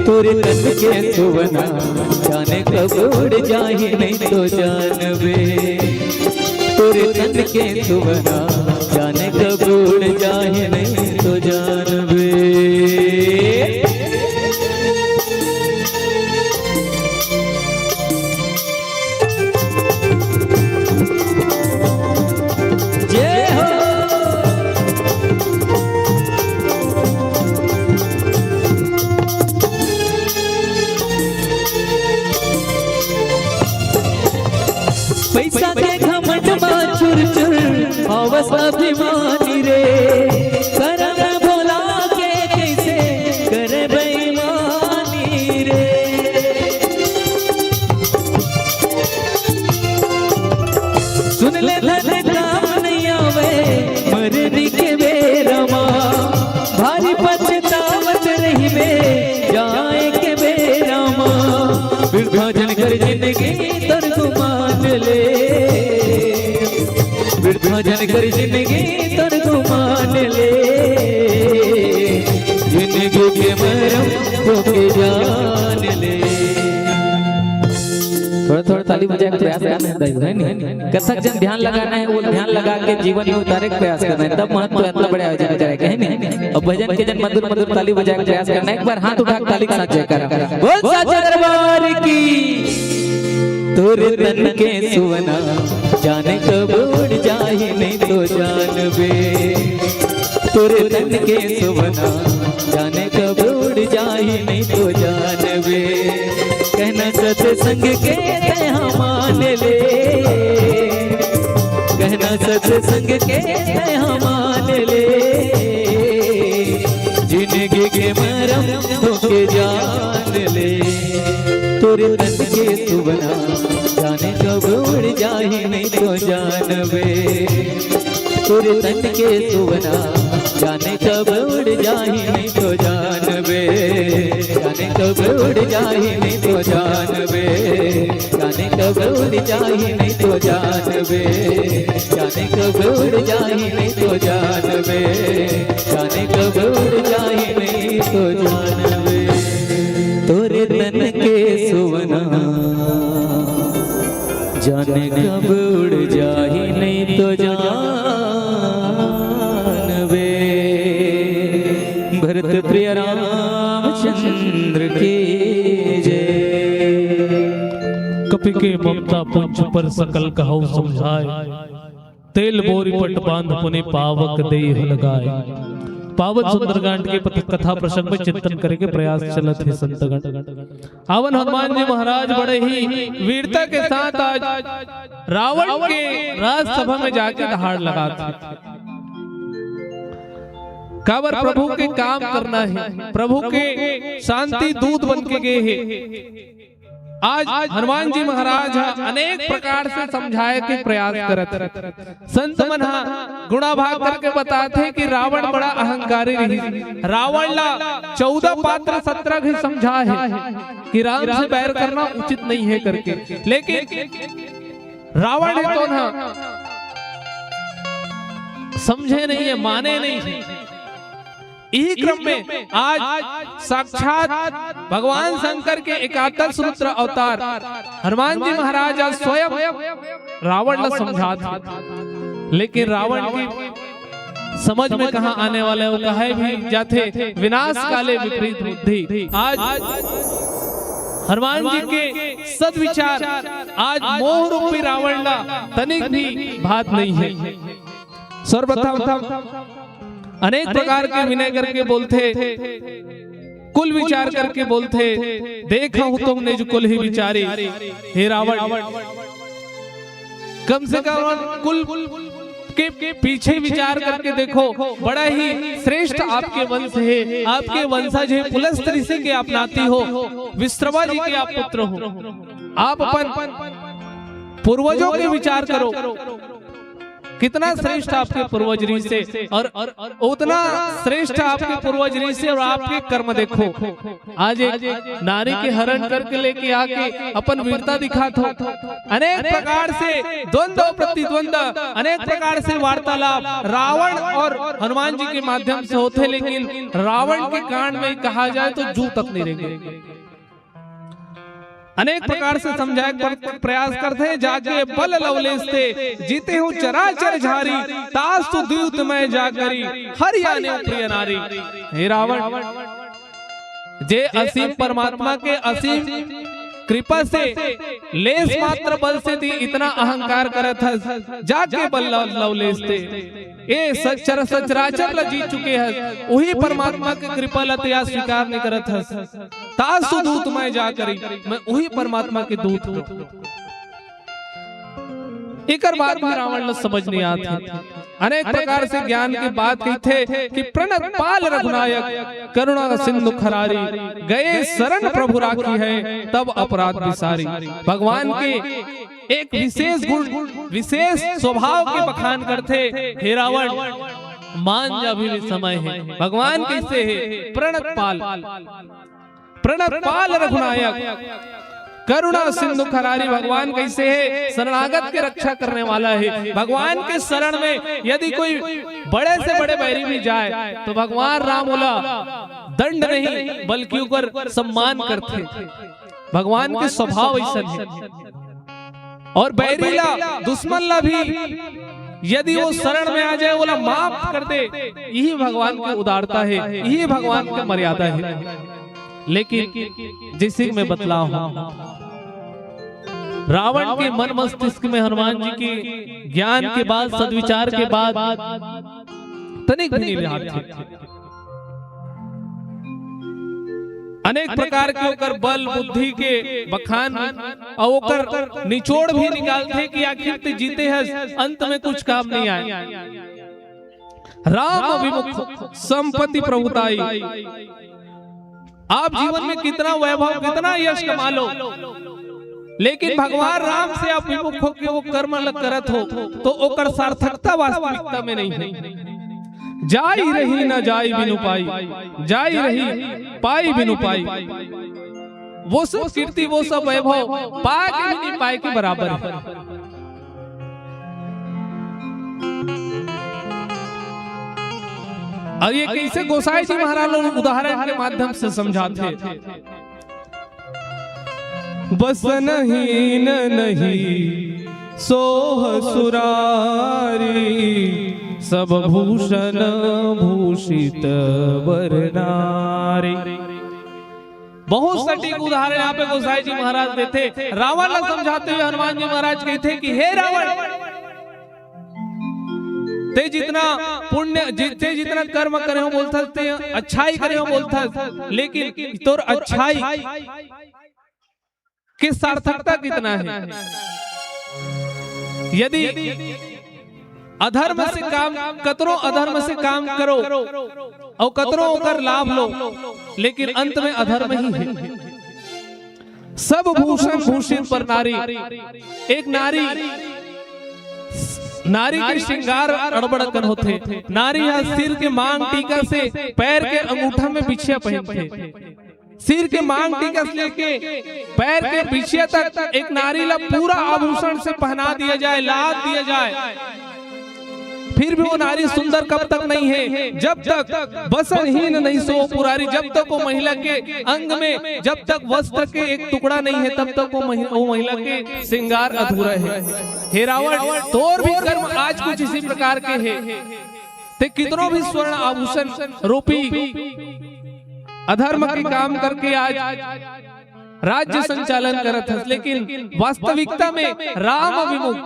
तोरे तन के सुवना जाने कब उड़ जाही नहीं तो जानबे। तोरे तन के सुवना जाने कब उड़ जाही नहीं तो जानबे। जय हो। बस अभिमानी रे, करम भोला के कइसे करे बेईमानी रे। सुन ले धन काम नइ आवे, मरनी के बेरा मा भारी पछतावत रहिबे, जाए के बेरा मा बिरथा झन कर जिंदगी तोर गुमान ले। बिरथा झन कर जिंदगी तोर गुमान ले, जिंदगी के मरम तोके जान ले। थोड़ा थोड़ा ताली बजाए के प्रयास करना है दाई, है नहीं? कथक जन ध्यान लगाना है, वो ध्यान लगा के जीवन में उतारे के प्रयास करना है, तब महत्व इतना बड़े आयोजन करेगा, है नहीं? अब भजन के जन मधुर मधुर ताली बजाए के प्रयास करना है, एक बार हाथ उठा के ताली के साथ जयकारा। बोल साचे दरबार की। तोरे तन के सुवना जाने कब उड़ जाही, नहीं तो जानबे। तोरे तन के सुवना जाने कब उड़ जाही, नहीं तो जानबे। कहना सत्संग के तैं मान ले, कहना सत्संग के तैं मान ले, जिंदगी के मरम तोके जान ले। तोरे तन के सुवना जाने कब उड़ जाही, नहीं तो जानबे। तोरे तन के सुवना जाने कब उड़ जाही, नहीं तो जानबे। जाने कब उड़ जाही, नहीं तो जानबे। जाने कब उड़ जाही, नहीं तो जानबे। जाने कब उड़ जाही, नहीं तो जानबे। जाने कब उड़ जाही, नहीं तो जानबे। तोरे तन के सुवना जाने कब उड़ जाही, नहीं तो जानबे। भरत प्रिय रामचंद्र की जय। कपि के ममता पुंज पर सकल कहउ समझाए, तेल बोरी पट बांध पुनि पावक देह लगाए। पावन सुंदरकांड के पथ-, कथा प्रसंग में चिंतन करे के प्रयास चलत हे संतगण। आवन हनुमान जी महाराज बड़े ही वीरता के साथ आज रावण के राजसभा में जाके दहाड़ लगात हे। काबर प्रभु के काम करना हे, प्रभु के शांति दूत बन के गे हे। आज हनुमान जी महाराज ह अनेक प्रकार से समझाए के प्रयास करत हे। संत मन ह गुणा भाग करके बताथे कि रावण बड़ा अहंकारी रहिस। रावण ला चौदह पात्र सत्रह घी समझा हे कि राम से बैर करना उचित नहीं है करके, लेकिन रावण हे तो ना समझे नहीं है, माने नहीं है। इही क्रम में आज साक्षात भगवान शंकर के एकादश रुद्र अवतार हनुमान जी महाराज आज स्वयं रावण ला समझात हे, लेकिन रावण की समझ में कहाँ आने वाला है, वो कहे भी जाथे, विनाश काले विपरीत बुद्धि। आज हनुमान जी के सदविचार आज मोह रूपी रावण ला तनिक भी भात नहीं है। सर्वप्रथम अनेक प्रकार के विनय करके बोलथे, कुल विचार करके बोलथे, देखहु तुम निज कुल ही विचारी। हे रावण, कम से कम कुल के पीछे विचार करके देखो, बड़ा ही श्रेष्ठ आपके वंश है, आपके वंशज है, पुलस्त ऋषि के आप नाती हो, विश्रवा जी के आप पुत्र हो। आप अपन पूर्वजों के विचार करो, कितना श्रेष्ठ आपके पूर्वज ऋषि से, और उतना श्रेष्ठ आपके पूर्वज ऋषि से, और आपके कर्म देखो। आज एक नारी के हरण करके लेके आके अपन वीरता दिखात हो। अनेक प्रकार से द्वंद्व प्रतिद्वंद, अनेक प्रकार से वार्तालाप रावण और हनुमान जी के माध्यम से होथे, लेकिन रावण के कांड में कहा जाए तो जू तक नहीं रेंगे। अनेक प्रकार से समझाए के प्रयास करथे, जाके बल लवलेस ते, जीतेहु चराचर झारी, तासु दूत मैं जा करी, हरि आनेउ प्रिय नारी। हे रावण, जे असीम परमात्मा के असीम कृपा से लेस मात्र बल से ती इतना अहंकार करत हस, जाके बल लव-, लवलेस ते। ए सचर-, सचराचर ल जीत चुके हस, उही परमात्मा के कृपा ल ते आज स्वीकार नहीं करत हस। तासु दूत मैं जा करी, मैं उही परमात्मा के दूत हूँ। एकर बाद भी रावण ल समझ नहीं आत हे। अनेक प्रकार से ज्ञान के बात कहिथे कि प्रणत पाल रघुनायक, करुणा सिंधु खरारी, गए शरण प्रभु राखी है, तब अपराध बिसारी। भगवान के एक विशेष गुण, विशेष स्वभाव के बखान करथे, हे रावण, मान जा, अभी भी समय हे। भगवान कैसे हे? प्रणत पाल, प्रणत पाल रघुनायक, करुणा सिंधु खरारी। भगवान कैसे हे? शरणागत के रक्षा करने वाला हे। भगवान के शरण में यदि कोई बड़े से बड़े बैरी भी जाए, तो भगवान राम ओला दंड नहीं, बल्कि ओकर सम्मान करथे। भगवान के स्वभाव ऐसन हे। और बैरी ला, दुश्मन ला भी यदि वो शरण में आ जाए, ओला माफ कर दे, यही भगवान के उदारता हे, यही भगवान के मर्यादा हे। लेकिन जैसे कि मैं बतलाव हूं, रावण के मन मस्तिष्क में हनुमान जी के ज्ञान के बाद, सद्विचार के बाद तनिक भी नहीं रहा था। अनेक प्रकार के ओकर बल बुद्धि के बखान अउ ओकर निचोड़ भी निकालथे कि आखिर ते जीते हस, अंत में कुछ काम नहीं आए। राम विमुख संपत्ति प्रभुताई। आप जीवन में कितना वैभव, कितना यश कमा लो, लेकिन भगवान राम से आप विमुख होके वो कर्म ल करत हो, तो ओकर सार्थकता वास्तविकता में नहीं है। जाई रही न जाई बिनु पाई, जाई रही पाई बिनु पाई। वो सब कीर्ति, वो सब वैभव पा के भी नहीं पाए के बराबर है। और ये कैसे गोसाई जी महाराज लोग उदाहरण के माध्यम से समझाते हैं। बसन हीन नहीं सोह सुरारी, सब भूषण भूषित बर नारी। बहुत सटीक उदाहरण यहाँ पे गोसाई जी महाराज देथे। रावण ला समझाते हुए हनुमान जी महाराज कहते कि हे रावण, ते जितना पुण्य, जि-, ते जितना कर्म करे हो बोलथस, ते अच्छाई करे हो बोलथस, लेकिन तोर अच्छाई के सार्थकता कितना है? यदि अधर्म से काम, कतरो अधर्म से काम करो और कतरो ओकर लाभ लो, लेकिन अंत में अधर्म ही है। सब भूषण भूषित पर नारी, एक नारी, नारी के श्रृंगार अड़बड़ अकन होथे। नारी ह सिर के मांग टीका से पैर के अंगूठा में बिछिया पहनथे। सिर के मांग टीका से लेके पैर के बिछिया तक एक नारी ला पूरा आभूषण से पहना दिया जाए, लाद दिया जाए, फिर भी वो नारी सुंदर कब तक नहीं है? जब तक बसन हीन नहीं सोह पुरारी, जब तक वो महिला के अंग में, जब तक वस्त्र के एक टुकड़ा नहीं है, तब तक वो महि-, वो महिला के श्रृंगार अधूरा है। हे रावण, तोर भी कर्म आज कुछ इसी प्रकार के है। ते कितनो भी स्वर्ण आभूषण रूपी अधर्म के काम करके आज राज्य संचालन करत हस, लेकिन वास्तविकता में राम विमुख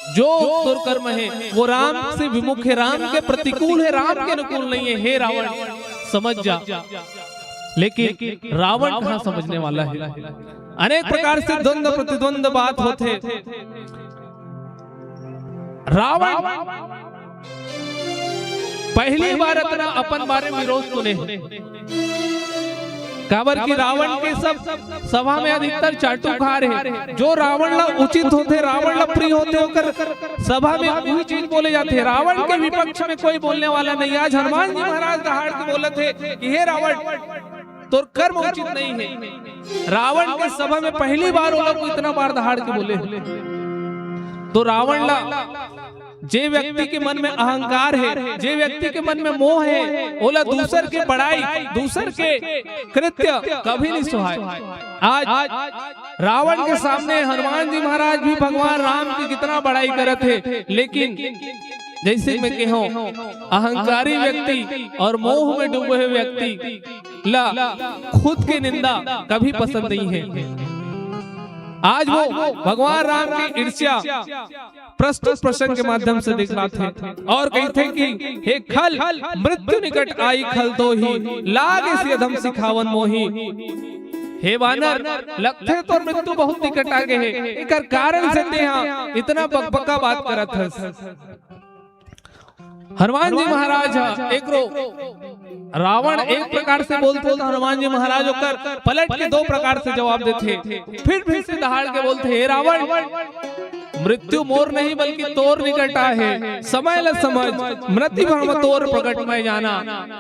जो तोर कर्म है, वो राम से विमुख है, राम के प्रतिकूल है, राम के अनुकूल नहीं है। हे रावण, समझ जा। लेकिन रावण कहाँ समझने वाला है? अनेक प्रकार से द्वंद्व प्रतिद्वंद्व बात होथे। रावण पहली बार इतना अपन बारे में विरोध सुने, काबर कि रावण के सब सभा में अधिकतर चाटुकार हे। जो रावण ला उचित होथे, रावण ला प्रिय होथे, ओकर सभा में वही चीज बोले जाथे। रावण के विपक्ष में कोई बोलने वाला नहीं। आज हनुमान जी महाराज दहाड़ के बोलत हे कि हे रावण, तोर कर्म उचित नहीं है। रावण के सभा में पहली बार ओला कोई इतना बार दहाड़ के बोले। तो रावण ला, जे व्यक्ति के मन में अहंकार है, जे व्यक्ति के मन में मोह है, ओला दूसर के बड़ाई, दूसर के कृत्य कभी नहीं सुहाए। आज रावण के सामने हनुमान जी महाराज भी भगवान राम की कितना बड़ाई करत हे, लेकिन जैसे मैं कहूं, अहंकारी व्यक्ति और मोह में डूबे हुए व्यक्ति ला खुद के निंदा कभी पसंद नहीं है। आज वो भगवान राम की ईर्ष्या प्रस्तुत प्रसंग के माध्यम से दिखलाथे और कहथे कि हे खल, मृत्यु निकट आई खल दोही, लाग इस अधम सिखावन मोही। हे बानर, लगथे तोर मृत्यु बहुत निकट आ गे हे, एकर कारण से तेहा इतना बकबका बात करत हस। हनुमान जी महाराज ह एकरो, रावण एक प्रकार से बोलथे तो हनुमान जी महाराज ओकर पलट के दो प्रकार से जवाब देथे। फिर, फिर से दहाड़ के बोलथे, "हे रावण, मृत्यु मोर नहीं बल्कि तोर निकट आहे। समय ल समझ, मति भ्रम तोर प्रगट मैं जाना।"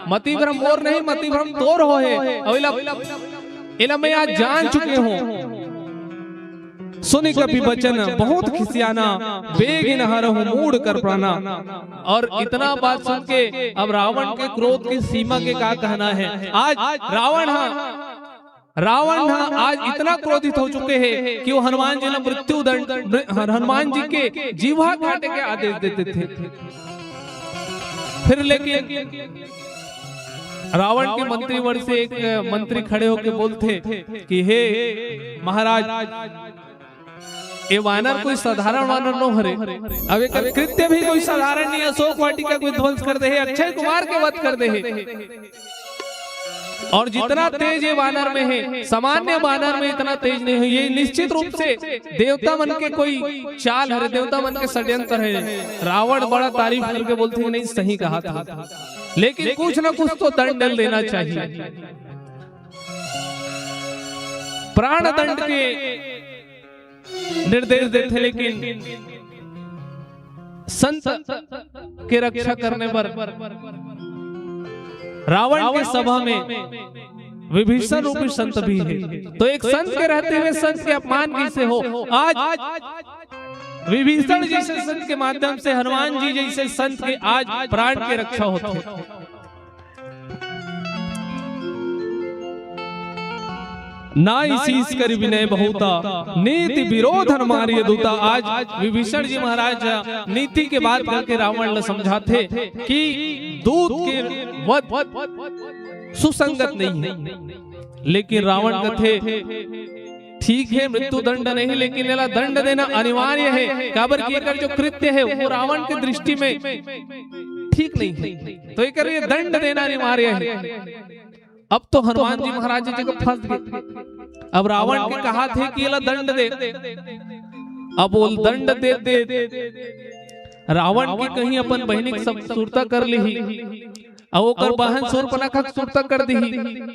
मति भ्रम मोर नहीं, मति भ्रम तोर होहे। अउ एला, एला मैं आज जान चुके हूँ। सुनि कपि बचन बहुत खिसियाना, बेगिन हरहु मूढ़ कर प्राना। और इतना बात सुन के अब रावण के क्रोध की सीमा के का कहना है। आज रावण हा, रावण हा आज इतना क्रोधित हो चुके हैं कि वो हनुमान जी ला मृत्यु दंड, मृ-, हनुमान जी के जीवा काटे के आदेश देते थे। फिर लेकिन रावण के मंत्रीगण से एक मंत्री खड़े होके बोलथे कि हे महाराज, ये वानर कोई साधारण वानर नो हरे। अब एकर कृत्य भी कोई साधारण नहीं है। अशोक वाटिका के ध्वंस कर दे हे, अक्षय कुमार के वध कर दे हे। और जितना तेज ये वानर में है, सामान्य वानर में इतना तेज नहीं है। ये निश्चित रूप से देवता मन के कोई चाल हरे, देवता मन के षड्यंत्र है। रावण बड़ा तारीफ करके बोलथे कि नहीं, सही कहा था, लेकिन कुछ ना कुछ तो दंड देना चाहिए। प्राण दंड के निर्देश देथे, लेकिन संत के रक्षा करने पर रावण के सभा में विभीषण रूपी संत भी है। तो एक संत के रहते हुए संत के अपमान कैसे हो? आज विभीषण जैसे संत के माध्यम से हनुमान जी जैसे संत के आज प्राण के रक्षा होते हैं। नाई शीश करि विनय बहुता, नीति विरोधन मारिय दूता। आज विभीषण जी महाराज नीति के बात करके रावण ल समझाथे कि दूत के वध सुसंगत नहीं है, लेकिन रावण कथे, ठीक है, मृत्यु दंड नहीं, लेकिन एला दंड देना अनिवार्य है, काबर कि एकर जो कृत्य है वो रावण के दृष्टि में ठीक नहीं है, तो एकर ये दंड देना अनिवार्य है। अब तो हनुमान जी महाराज जी जगह फंस गए। अब रावण के कहाथे कि एला दंड दे। अब वो दंड दे दे, रावण के कहीं अपन बहिनी के सब सुरता कर लिही, अउ ओकर बहन शूर्पणखा के सुरता कर दिही,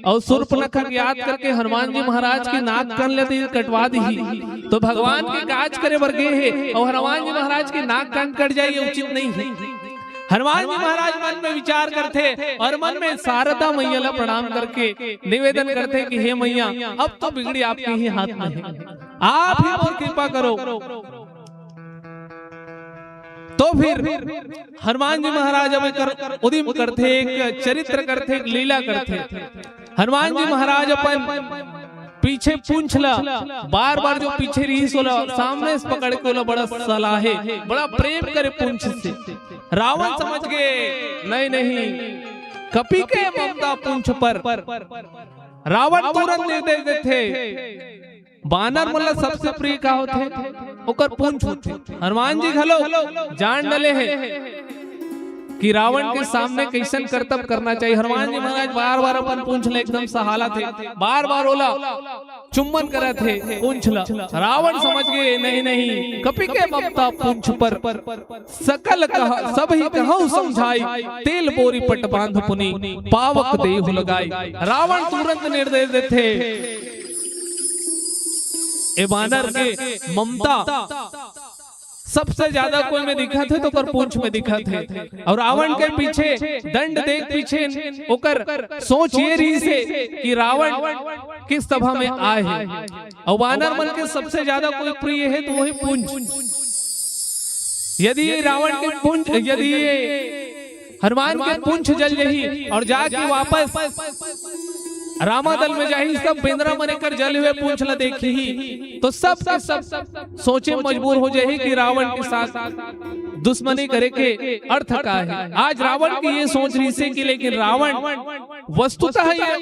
अउ शूर्पणखा के याद करके हनुमान जी महाराज के नाक कान ल कटवा दिही। तो भगवान के काज करे बर गे हे, अउ हनुमान जी महाराज के नाक कान कट जाए, ये उचित नहीं है। हनुमान जी महाराज मन में विचार करथे और मन में शारदा मैया ला प्रणाम करके निवेदन करथे कि हे मैया, अब तो बिगड़ी आपके ही हाथ में है, आप ही मोर कृपा करो। तो फिर हनुमान जी महाराज अब एकर उदिम करथे, एक चरित्र करथे, एक लीला करथे। हनुमान जी महाराज अपन पीछे पूंछ ला, बार बार जो पीछे रहिस ओला सामने से पकड़ के ओला बड़ा सलाहे, बड़ा प्रेम करे पूंछ से। रावण समझ गे, नहीं नहीं, कपि के ममता पूंछ पर। रावण तुरंत निर्देश देथे, बानर मन ला सबसे प्रिय का होथे? ओकर पूंछ होथे। हनुमान जी घलो जान डले हे कि रावण के सामने कैसन करतब करना चाहिए। हनुमान जी महाराज बार बार अपन पूंछ ला एकदम सहाला थे, बार बार ओला चुम्बन करत हे पूंछ ला। रावण समझ गे, नहीं नहीं, कपि के ममता पूंछ पर, सकल कह सब ही कहूँ समझाई, तेल बोरी पट बांध पुनि पावक देहु लगाई। रावण तुरंत निर्देश देथे, ए बानर के ममता सबसे ज्यादा कोई में दिखत हे तो ओकर पूंछ में दिखत हे। और रावण के पीछे दंड देख पीछे ओकर सोच ये रहिस हे कि रावण किस सभा में आए हे। और वानर मन के सबसे ज्यादा कोई प्रिय हे तो वही पूंछ। यदि ये रावण के पूंछ, यदि ये हनुमान के पूंछ जल जाही और जाके वापस रामादल में जाही, सब बेंदरा मन एकर जले हुए पूंछ ला देखही, तो सब के सब सोचे मजबूर हो जाही कि रावण के साथ दुश्मनी करे के अर्थ का हे। आज रावण की ये सोच रहिस हे कि लेकिन रावण वस्तुतः ये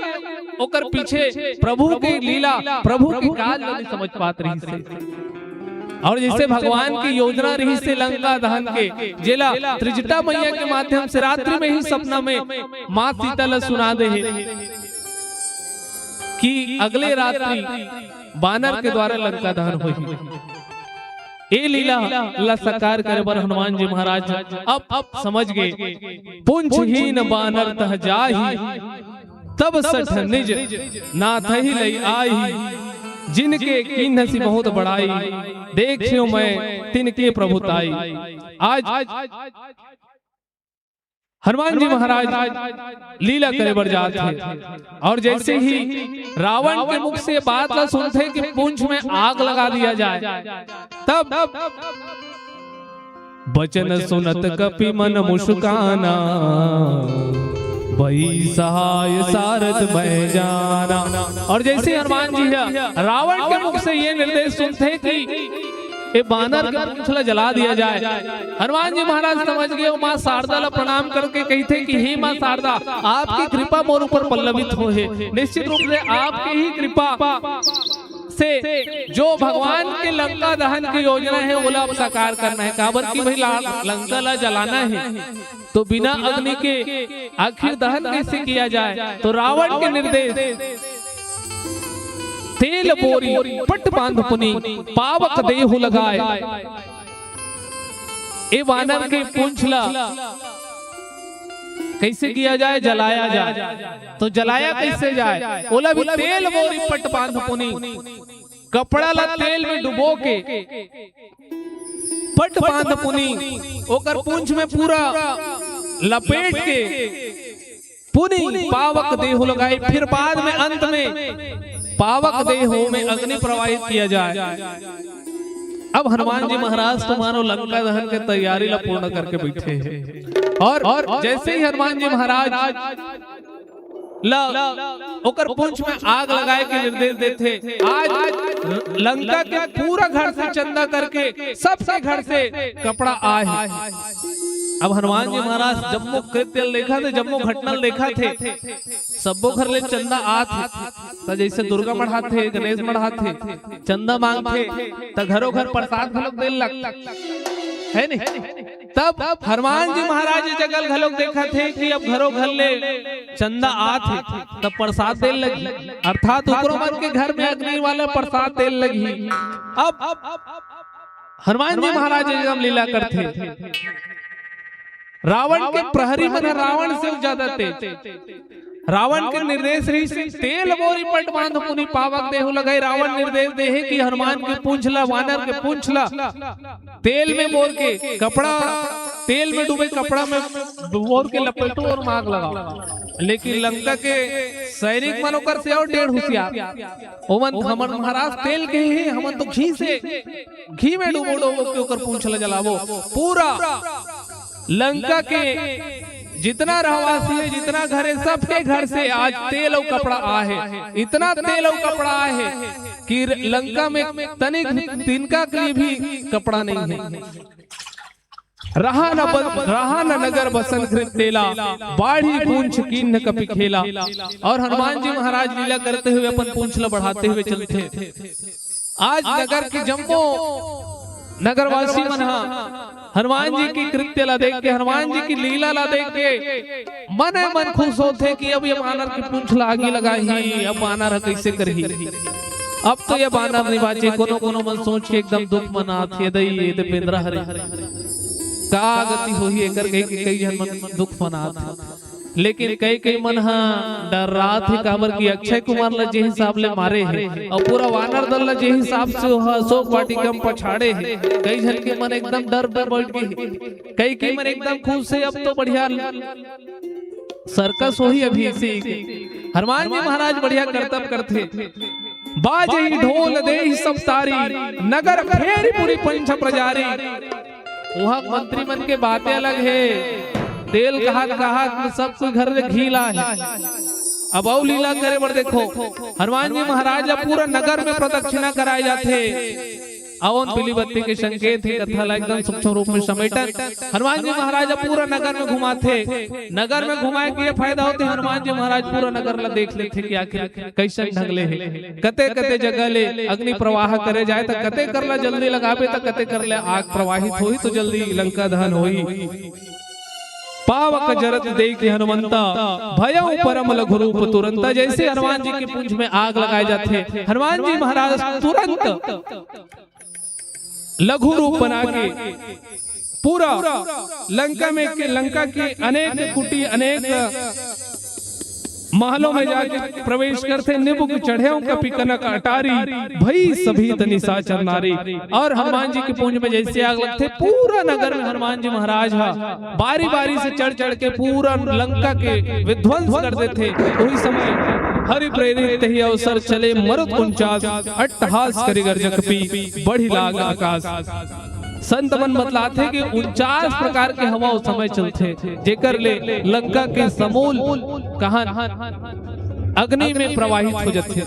ओकर पीछे प्रभु के लीला, प्रभु के काज ला नहीं समझ पात रहिस हे। और जैसे भगवान की योजना रहिस हे लंका दहन के, जेला त्रिजटा मैया के माध्यम से रात्रि में ही सपना में माँ सीता ला सुना दे हे कि अगले रात्रि बानर के द्वारा लंका दहन होही। ए लीला ला साकार करे बर हनुमान जी महाराज अब, अब समझ गे, पुंछहीन बानर तह जाही, तब सठ निज नाथहि लई आही। जिनके कीन्हसि बहुत बड़ाई, देखेउ मैं तिनके प्रभुताई। आज हनुमान जी महाराज लीला करे बर जात हे और जैसे ही रावण के मुख से बात ला सुनथे कि पूंछ में आग लगा दिया जाए, तब बचन सुनत कपि मन मुस्काना, भई सहाय सारथ भय जाना। और जैसे हनुमान जी ह रावण के मुख से ये निर्देश सुनथे कि ए बानर के पूंछ ला जला दिया जाए, हनुमान जी महाराज समझ गे, माँ शारदा ला प्रणाम करके कहिथे कि हे माँ शारदा, आपकी कृपा मोर ऊपर पल्लवित होहे, निश्चित रूप से आपकी ही कृपा से जो भगवान के लंका दहन की योजना है, ओला अब साकार करना है। काबर कि भाई ला-, लंका ला जलाना है, तो बिना अग्नि के आखिर दहन कैसे किया जाए? तो रावण के निर्देश, तेल बोरी पट बांध पुनि, पावक देहु लगाए। ए बानर के पूंछ ला कैसे किया जाए? जलाया जाए। तो जलाया कैसे जाए? ओला भी तेल बोरी पट बांध पुनि, कपड़ा ला तेल में डुबो के पट बांध पुनि, ओकर पूंछ में पूरा लपेट के पुनि पावक देहु लगाई, फिर बाद में अंत में पावक देहु में अग्नि प्रवाहित किया जाए। अब हनुमान जी महाराज तुम्हारो लंका दहन के तैयारी ला पूर्ण करके बैठे हैं और, और जैसे ही हनुमान जी महाराज ला ओकर पूंछ में आग लगाए के निर्देश देथे। आज लंका के पूरा घर से चंदा करके सबके घर से कपड़ा आए हे। अब हनुमान जी महाराज जम्मो कृत्य ल देखत हे, जम्मो घटना ल देखत हे, सब्बो घर ले चंदा आत हे। त जैसे दुर्गा मढ़ाथे, गणेश मढ़ाथे, चंदा मांगथे, त घरो घर प्रसाद घलोक देल लगथे, है नहीं? तब हनुमान जी महाराज ये जगह घलोक देखत हे कि अब घरो घर ले चंदा आत हे, तब प्रसाद देल लगही, अर्थात ओकरो मन के घर में अग्नि वाला प्रसाद देल लगही। अब हनुमान जी महाराज एकदम लीला करथे। रावण के प्रहरी मन ह रावण से ज्यादा तेज। रावण के निर्देश रहिस, तेल बोरी पट बांध पुनि पावक देहु लगाई। रावण निर्देश देहे कि हनुमान के पूंछ ला, वानर के पूंछ ला तेल में बोर के कपड़ा, तेल में डूबे कपड़ा में बोर के लपेटो और आग लगाओ। लेकिन लंका के सैनिक मन ओकर से और डेढ़ होशियार। ओमन, हमन महाराज तेल के ही, हमन तो घी से, घी में डुबो डुबो के ओकर पूंछ ला जलाबो। पूरा लंका के जितना रहवासी हे, जितना घर हे, सबके घर से आज तेल अउ कपड़ा आए हे। इतना तेल अउ कपड़ा आए हे कि लंका में तनिक तिनका के लिए भी कपड़ा नहीं हे। रहा न बन, रहा न नगर बसन घृत तेला, बाढ़ी पूंछ कीन्ह कपि खेला। और हनुमान जी महाराज लीला करते हुए अपन पूंछ ला बढ़ाते हुए चलथे। आज नगर के जम्मो नगरवासी मन ह हनुमान जी की कृत्य ला देख के, हनुमान जी की लीला ला देख के मन ही मन खुश होथे कि अब ये बानर के पूंछ ला आगी लगाही, अब बानर ह कैसे करही। अब तो ये बानर नहीं बाचे। कोनो कोनो मन सोच के एकदम दुख मनात हे, दई ये दे बेंदरा हरे, का गति होही एकर, कई, कई झन मन दुख मनात हे। लेकिन कई कई मन ह डर्रात हे, काबर कि अक्षय कुमार ला जे हिसाब ले मारे हे और पूरा वानर दल ला जे हिसाब से ओह अशोक वाटिका में पछाड़े हे, कई झन के मन एकदम डर में बैठ गे हे, कई कई मन एकदम खुश हे। अब तो बढ़िया सर्कस होही अभी इसी। हनुमान जी महाराज बढ़िया करतब करथे। बाजही ढोल देहि सब तारी, नगर फेरी पुरी पंच प्रजारी। उहाँ मंत्री मन के बातें अलग हे। तेल कहात कहात में सब कोई घर ले घी लाए। अब अउ लीला करे बर देखो, हनुमान जी महाराज ला पूरा नगर में प्रदक्षिणा कराए जाथे। अउ ओन बिली बत्ती के संकेत हे, कथा ला एकदम सूक्ष्म रूप में समेटत हनुमान जी महाराज ला पूरा नगर में घुमाथे। नगर में घुमाए के ये फायदा होथे, हनुमान जी महाराज पूरा नगर ला देख लेथे कि आखिर कैसन ढंग ले हे। कते कते जगह ले अग्नि प्रवाह करे जाए, त कते कर ला जल्दी लगाबे, त कते कर ले आग प्रवाहित होही, तो जल्दी लंका दहन होही। पावक जरत देखे हनुमंता, भयउ परम लघु रूप तुरंता। जैसे हनुमान जी के पूंछ में आग लगाए जाथे, हनुमान जी महाराज तुरंत लघु रूप बना के पूरा लंका में के, लंका के अनेक कुटी, अनेक महलों में जाके प्रवेश करथे। निबुक चढ़ेउ कपि कनक अटारी, भई सभी तनि साचर नारी। और हनुमान जी के पूंछ में जैसे आग लगथे, पूरा नगर में हनुमान जी महाराज हा बारी बारी से चढ़ चढ़ के पूरा लंका के विध्वंस कर देथे। उही समय हरि प्रेरित तहि अवसर, चले मरुत उनचास अट्टहास करि गर्ज कपि, बढ़ि लाग अकास। संत मन बतलाथे कि उनचास प्रकार के हवा उस समय चलथे, जेकर ले लंका के समूल कहन अग्नि में प्रवाहित हो जाथे।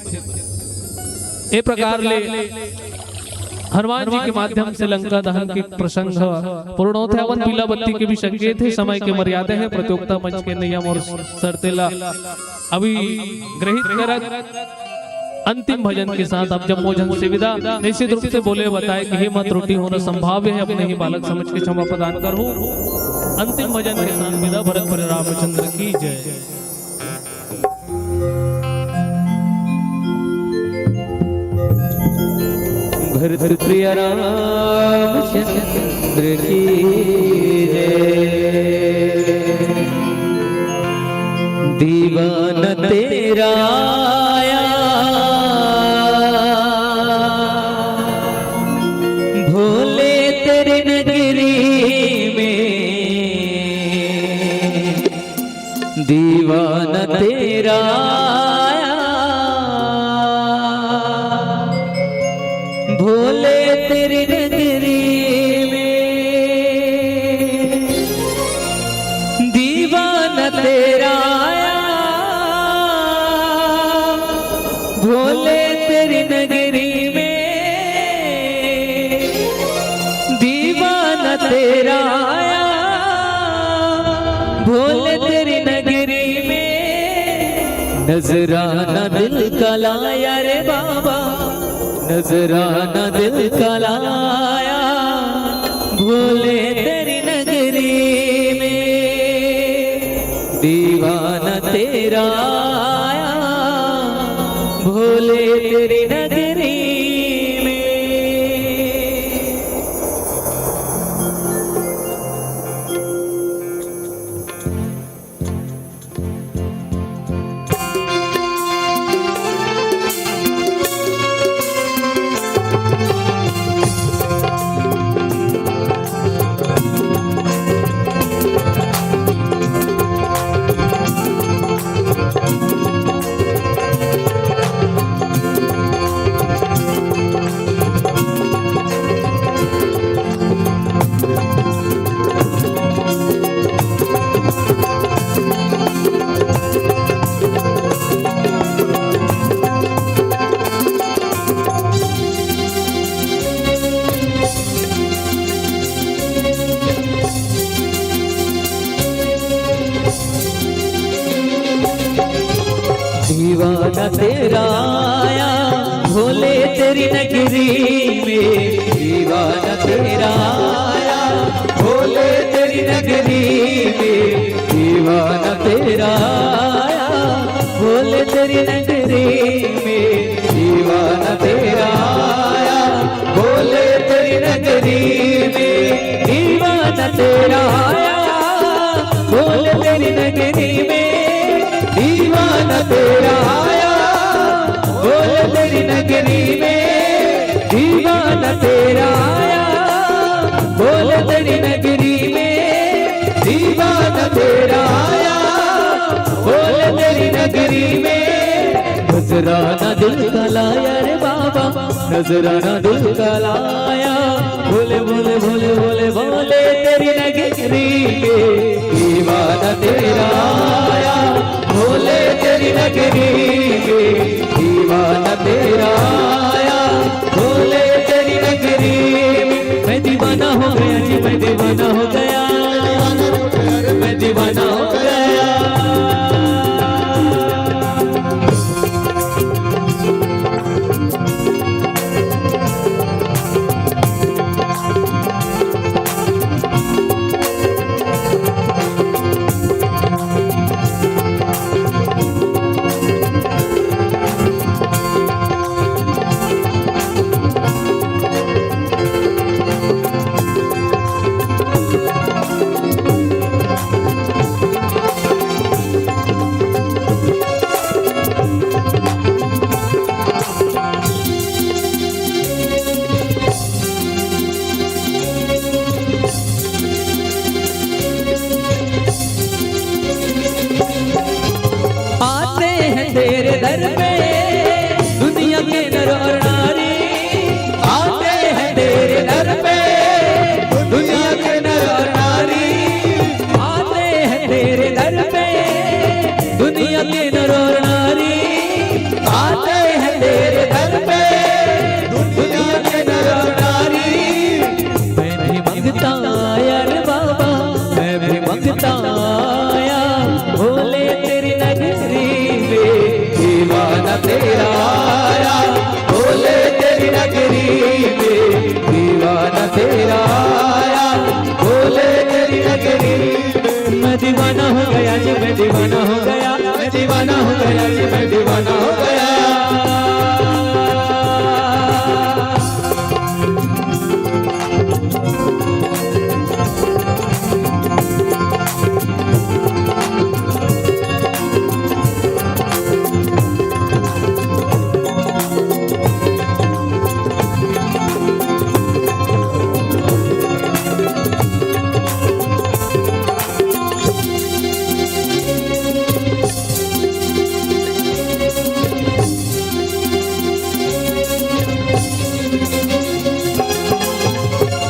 ए प्रकार ले हनुमान जी के माध्यम से लंका दहन के प्रसंग ह पूर्ण होथे। अवन पीला बत्ती के भी संकेत हे, समय के मर्यादा हे। प्रतियोगिता मंच के नियम और शर्तेला अभी ग्रहित करत अंतिम भजन के साथ आप जम्मो झन से विदा। निश्चित रूप से बोले बताए कि हे मत त्रुटि होना संभाव्य है, अपने ही बालक समझ के क्षमा प्रदान करहु। अंतिम भजन के साथ विदा। भरत प्रिय रामचंद्र की जय। भरत प्रिय रामचंद्र की जय। दीवान तेरा आया, भोले तेरी नगरी में। दीवान तेरा आया, भोले तेरी नगरी में। दीवान तेरा आया, भोले तेरी नगरी में। दीवान तेरा आया, भोले तेरी नगरी में। नजराना दिल का लाया रे बाबा, नजराना दिल का लाया, भोले तेरी नगरी में। दीवाना तेरा आया, भोले तेरी नगरी में। दीवाना तेरा आया भोले तेरी नगरी में, दीवाना तेरा आया भोले तेरी नगरी में, दीवाना तेरा आया भोले तेरी नगरी में, दीवाना तेरा आया भोले तेरी नगरी में। दीवाना तेरा आया भोले तेरी नगरी में, दीवाना तेरा आया भोले तेरी नगरी में। दीवाना तेरा आया भोले तेरी नगरी में, दीवाना तेरा आया भोले तेरी नगरी में। नजराना दिल का लाया रे बाबा, नजराना दिल का लाया। भोले भोले भोले भोले भोले तेरी नगरी में, दीवाना तेरा आया भोले तेरी नगरी में, दीवाना तेरा आया भोले तेरी नगरी में। मैं दीवाना हो गया जी, मैं दीवाना हो गया, मैं दीवाना हो गया। दर पे दुनिया के नर और नारी आते हैं तेरे दर पे, दुनिया के नर और नारी। मैं भी मंगता आया रे बाबा, मैं भी मंगता आया, भोले तेरी नगरी में दीवाना तेरा आया, भोले तेरी नगरी में दीवाना तेरा आया, भोले तेरी नगरी में। मैं दीवाना हो गया जी, मैं दीवाना हो गया, मैं दीवाना हो गया जी, मैं दीवाना हो गया।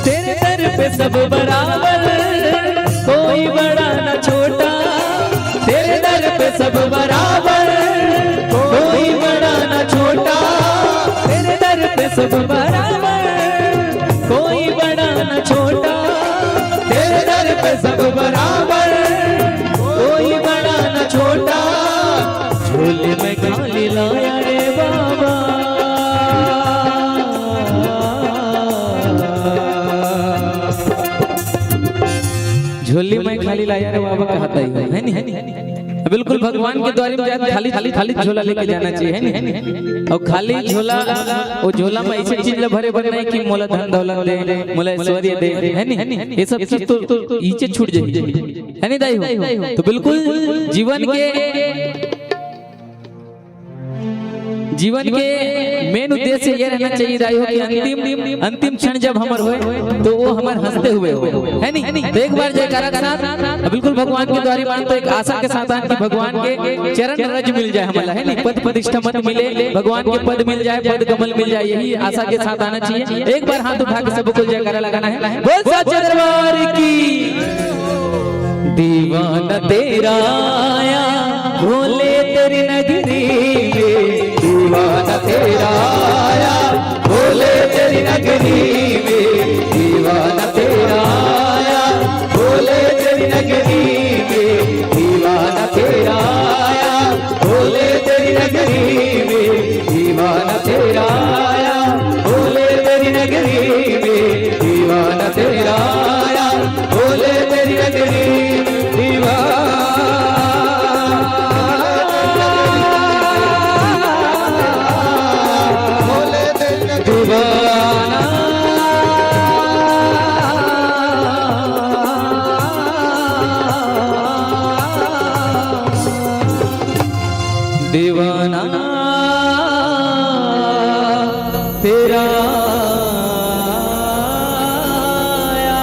तेरे दर पे सब बराबर, कोई बड़ा ना छोटा। तेरे दर पे सब बराबर, कोई बड़ा ना छोटा। तेरे दर पे सब बराबर, कोई बड़ा ना छोटा। तेरे दर पे सब बराबर, कोई बड़ा ना छोटा। झोले में खाली लाया रे बाबा। झोली में खाली लाया रे बाबा कहता ही है, है नी? बिल्कुल भगवान के द्वारे में जाए खाली, खाली, खाली झोला लेके जाना चाहिए, है नी? और खाली झोला, वो झोला में ऐसी चीज ला भरे बर नहीं कि मोला धन दौलत दे, मोला ऐश्वर्य दे, है नी? ये सब चीज तो नीचे छूट जाएगी, है नी दाई हो? तो बिल्कुल जीवन के जीवन के मेन उद्देश्य ये रहना चाहिए दाई हो कि अंतिम, अंतिम क्षण जब हमर होए तो वो हमर हंसते हुए हो, है नी? तो एक बार जयकारा के साथ बिल्कुल भगवान के द्वारे मान तो एक आशा के साथ आन कि भगवान के चरण रज मिल जाए हमला, है नी? पद प्रतिष्ठा मत मिले, भगवान के पद मिल जाए, पद कमल मिल जाए, यही आशा के साथ आना चाहिए। एक बार हाथ उठा के सबको जयकारा लगाना है। बोल साचे दरबार की। दीवाना तेरा आया भोले तेरी नगरी में, दीवाना तेरा आया भोले तेरी नगरी में, दीवाना तेरा आया भोले तेरी नगरी में, दीवाना तेरा आया भोले तेरी नगरी में, दीवाना तेरा आया भोले तेरी नगरी में, दीवाना तेरा आया भोले तेरी नगरी में, दीवाना भोले तेरी नगरी में, दीवाना। दीवाना तेरा आया।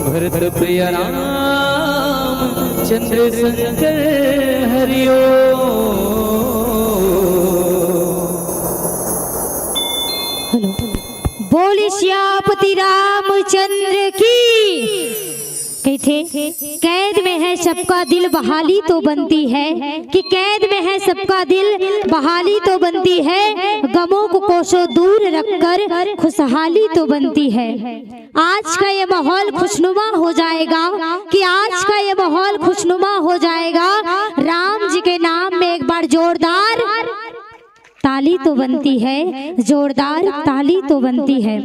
भरत प्रिय राम चंद्र शंकर हरिओ। हेलो, बोल सियापति रामचंद्र की। कहते, कैद में है सबका दिल, बहाली तो बनती है। कि कैद में है सबका दिल, बहाली तो बनती है। गमों को कोसों दूर रखकर खुशहाली तो बनती है। आज का ये माहौल खुशनुमा हो जाएगा, कि आज का ये माहौल खुशनुमा हो जाएगा। राम जी के नाम में एक बार जोरदार ताली तो बनती है, जोरदार ताली तो बनती है।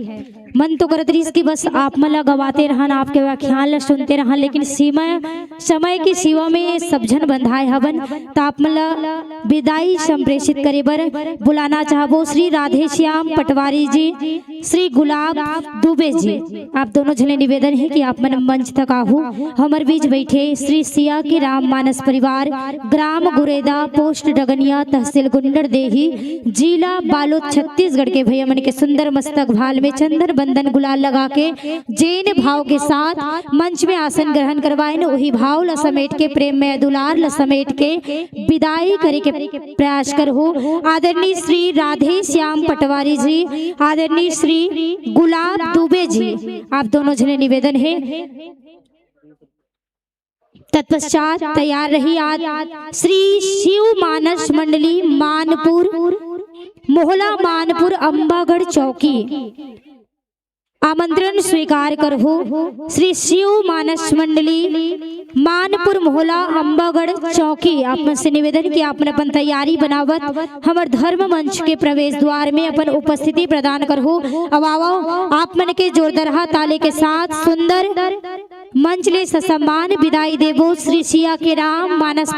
मन तो करत रहिस कि बस आप मन ला गवाते रहन, आपके व्याख्यान ला सुनते रहन, लेकिन सीमा, समय की सीमा में सब झन बंधाए हवन, त आप मन ला विदाई संप्रेषित करे बर बुलाना चाहबो श्री राधेश्याम पटवारी जी, श्री गुलाब दुबे जी। आप दोनों झने निवेदन है कि आप मन मंच तक आहू। हमर बीच बैठे श्री सिया के राम मानस परिवार, ग्राम गुरेदा, पोस्ट डगनिया, तहसील गुंडरदेही, जिला बालोद, छत्तीसगढ़ के भैया मन के सुंदर मस्तक भाल में चंदन बंदन गुलाल लगा के जेन भाव के साथ मंच में आसन ग्रहण करवाइन, वही भाव ला समेट के, प्रेम में दुलार ला समेट के विदाई करे के प्रयास करहु। आदरणीय श्री राधे श्याम पटवारी जी, आदरणीय श्री गुलाब दुबे जी, आप दोनों झने निवेदन हे। तत्पश्चात तैयार रही आज श्री शिव मानस मंडली मानपुर, मोहला मानपुर, अम्बागढ़ चौकी। आमंत्रण स्वीकार करहु श्री शिव मानस मंडली मानपुर, मोहला, अम्बागढ़ चौकी। आप मन से निवेदन कि आप मन अपन तैयारी बनावत हमर धर्म मंच के प्रवेश द्वार में अपन उपस्थिति प्रदान करहु। अब आवो, आप मन के जोरदारहा ताली के साथ सुंदर मंच ले ससम्मान विदाई देबो श्री सिया के राम मानस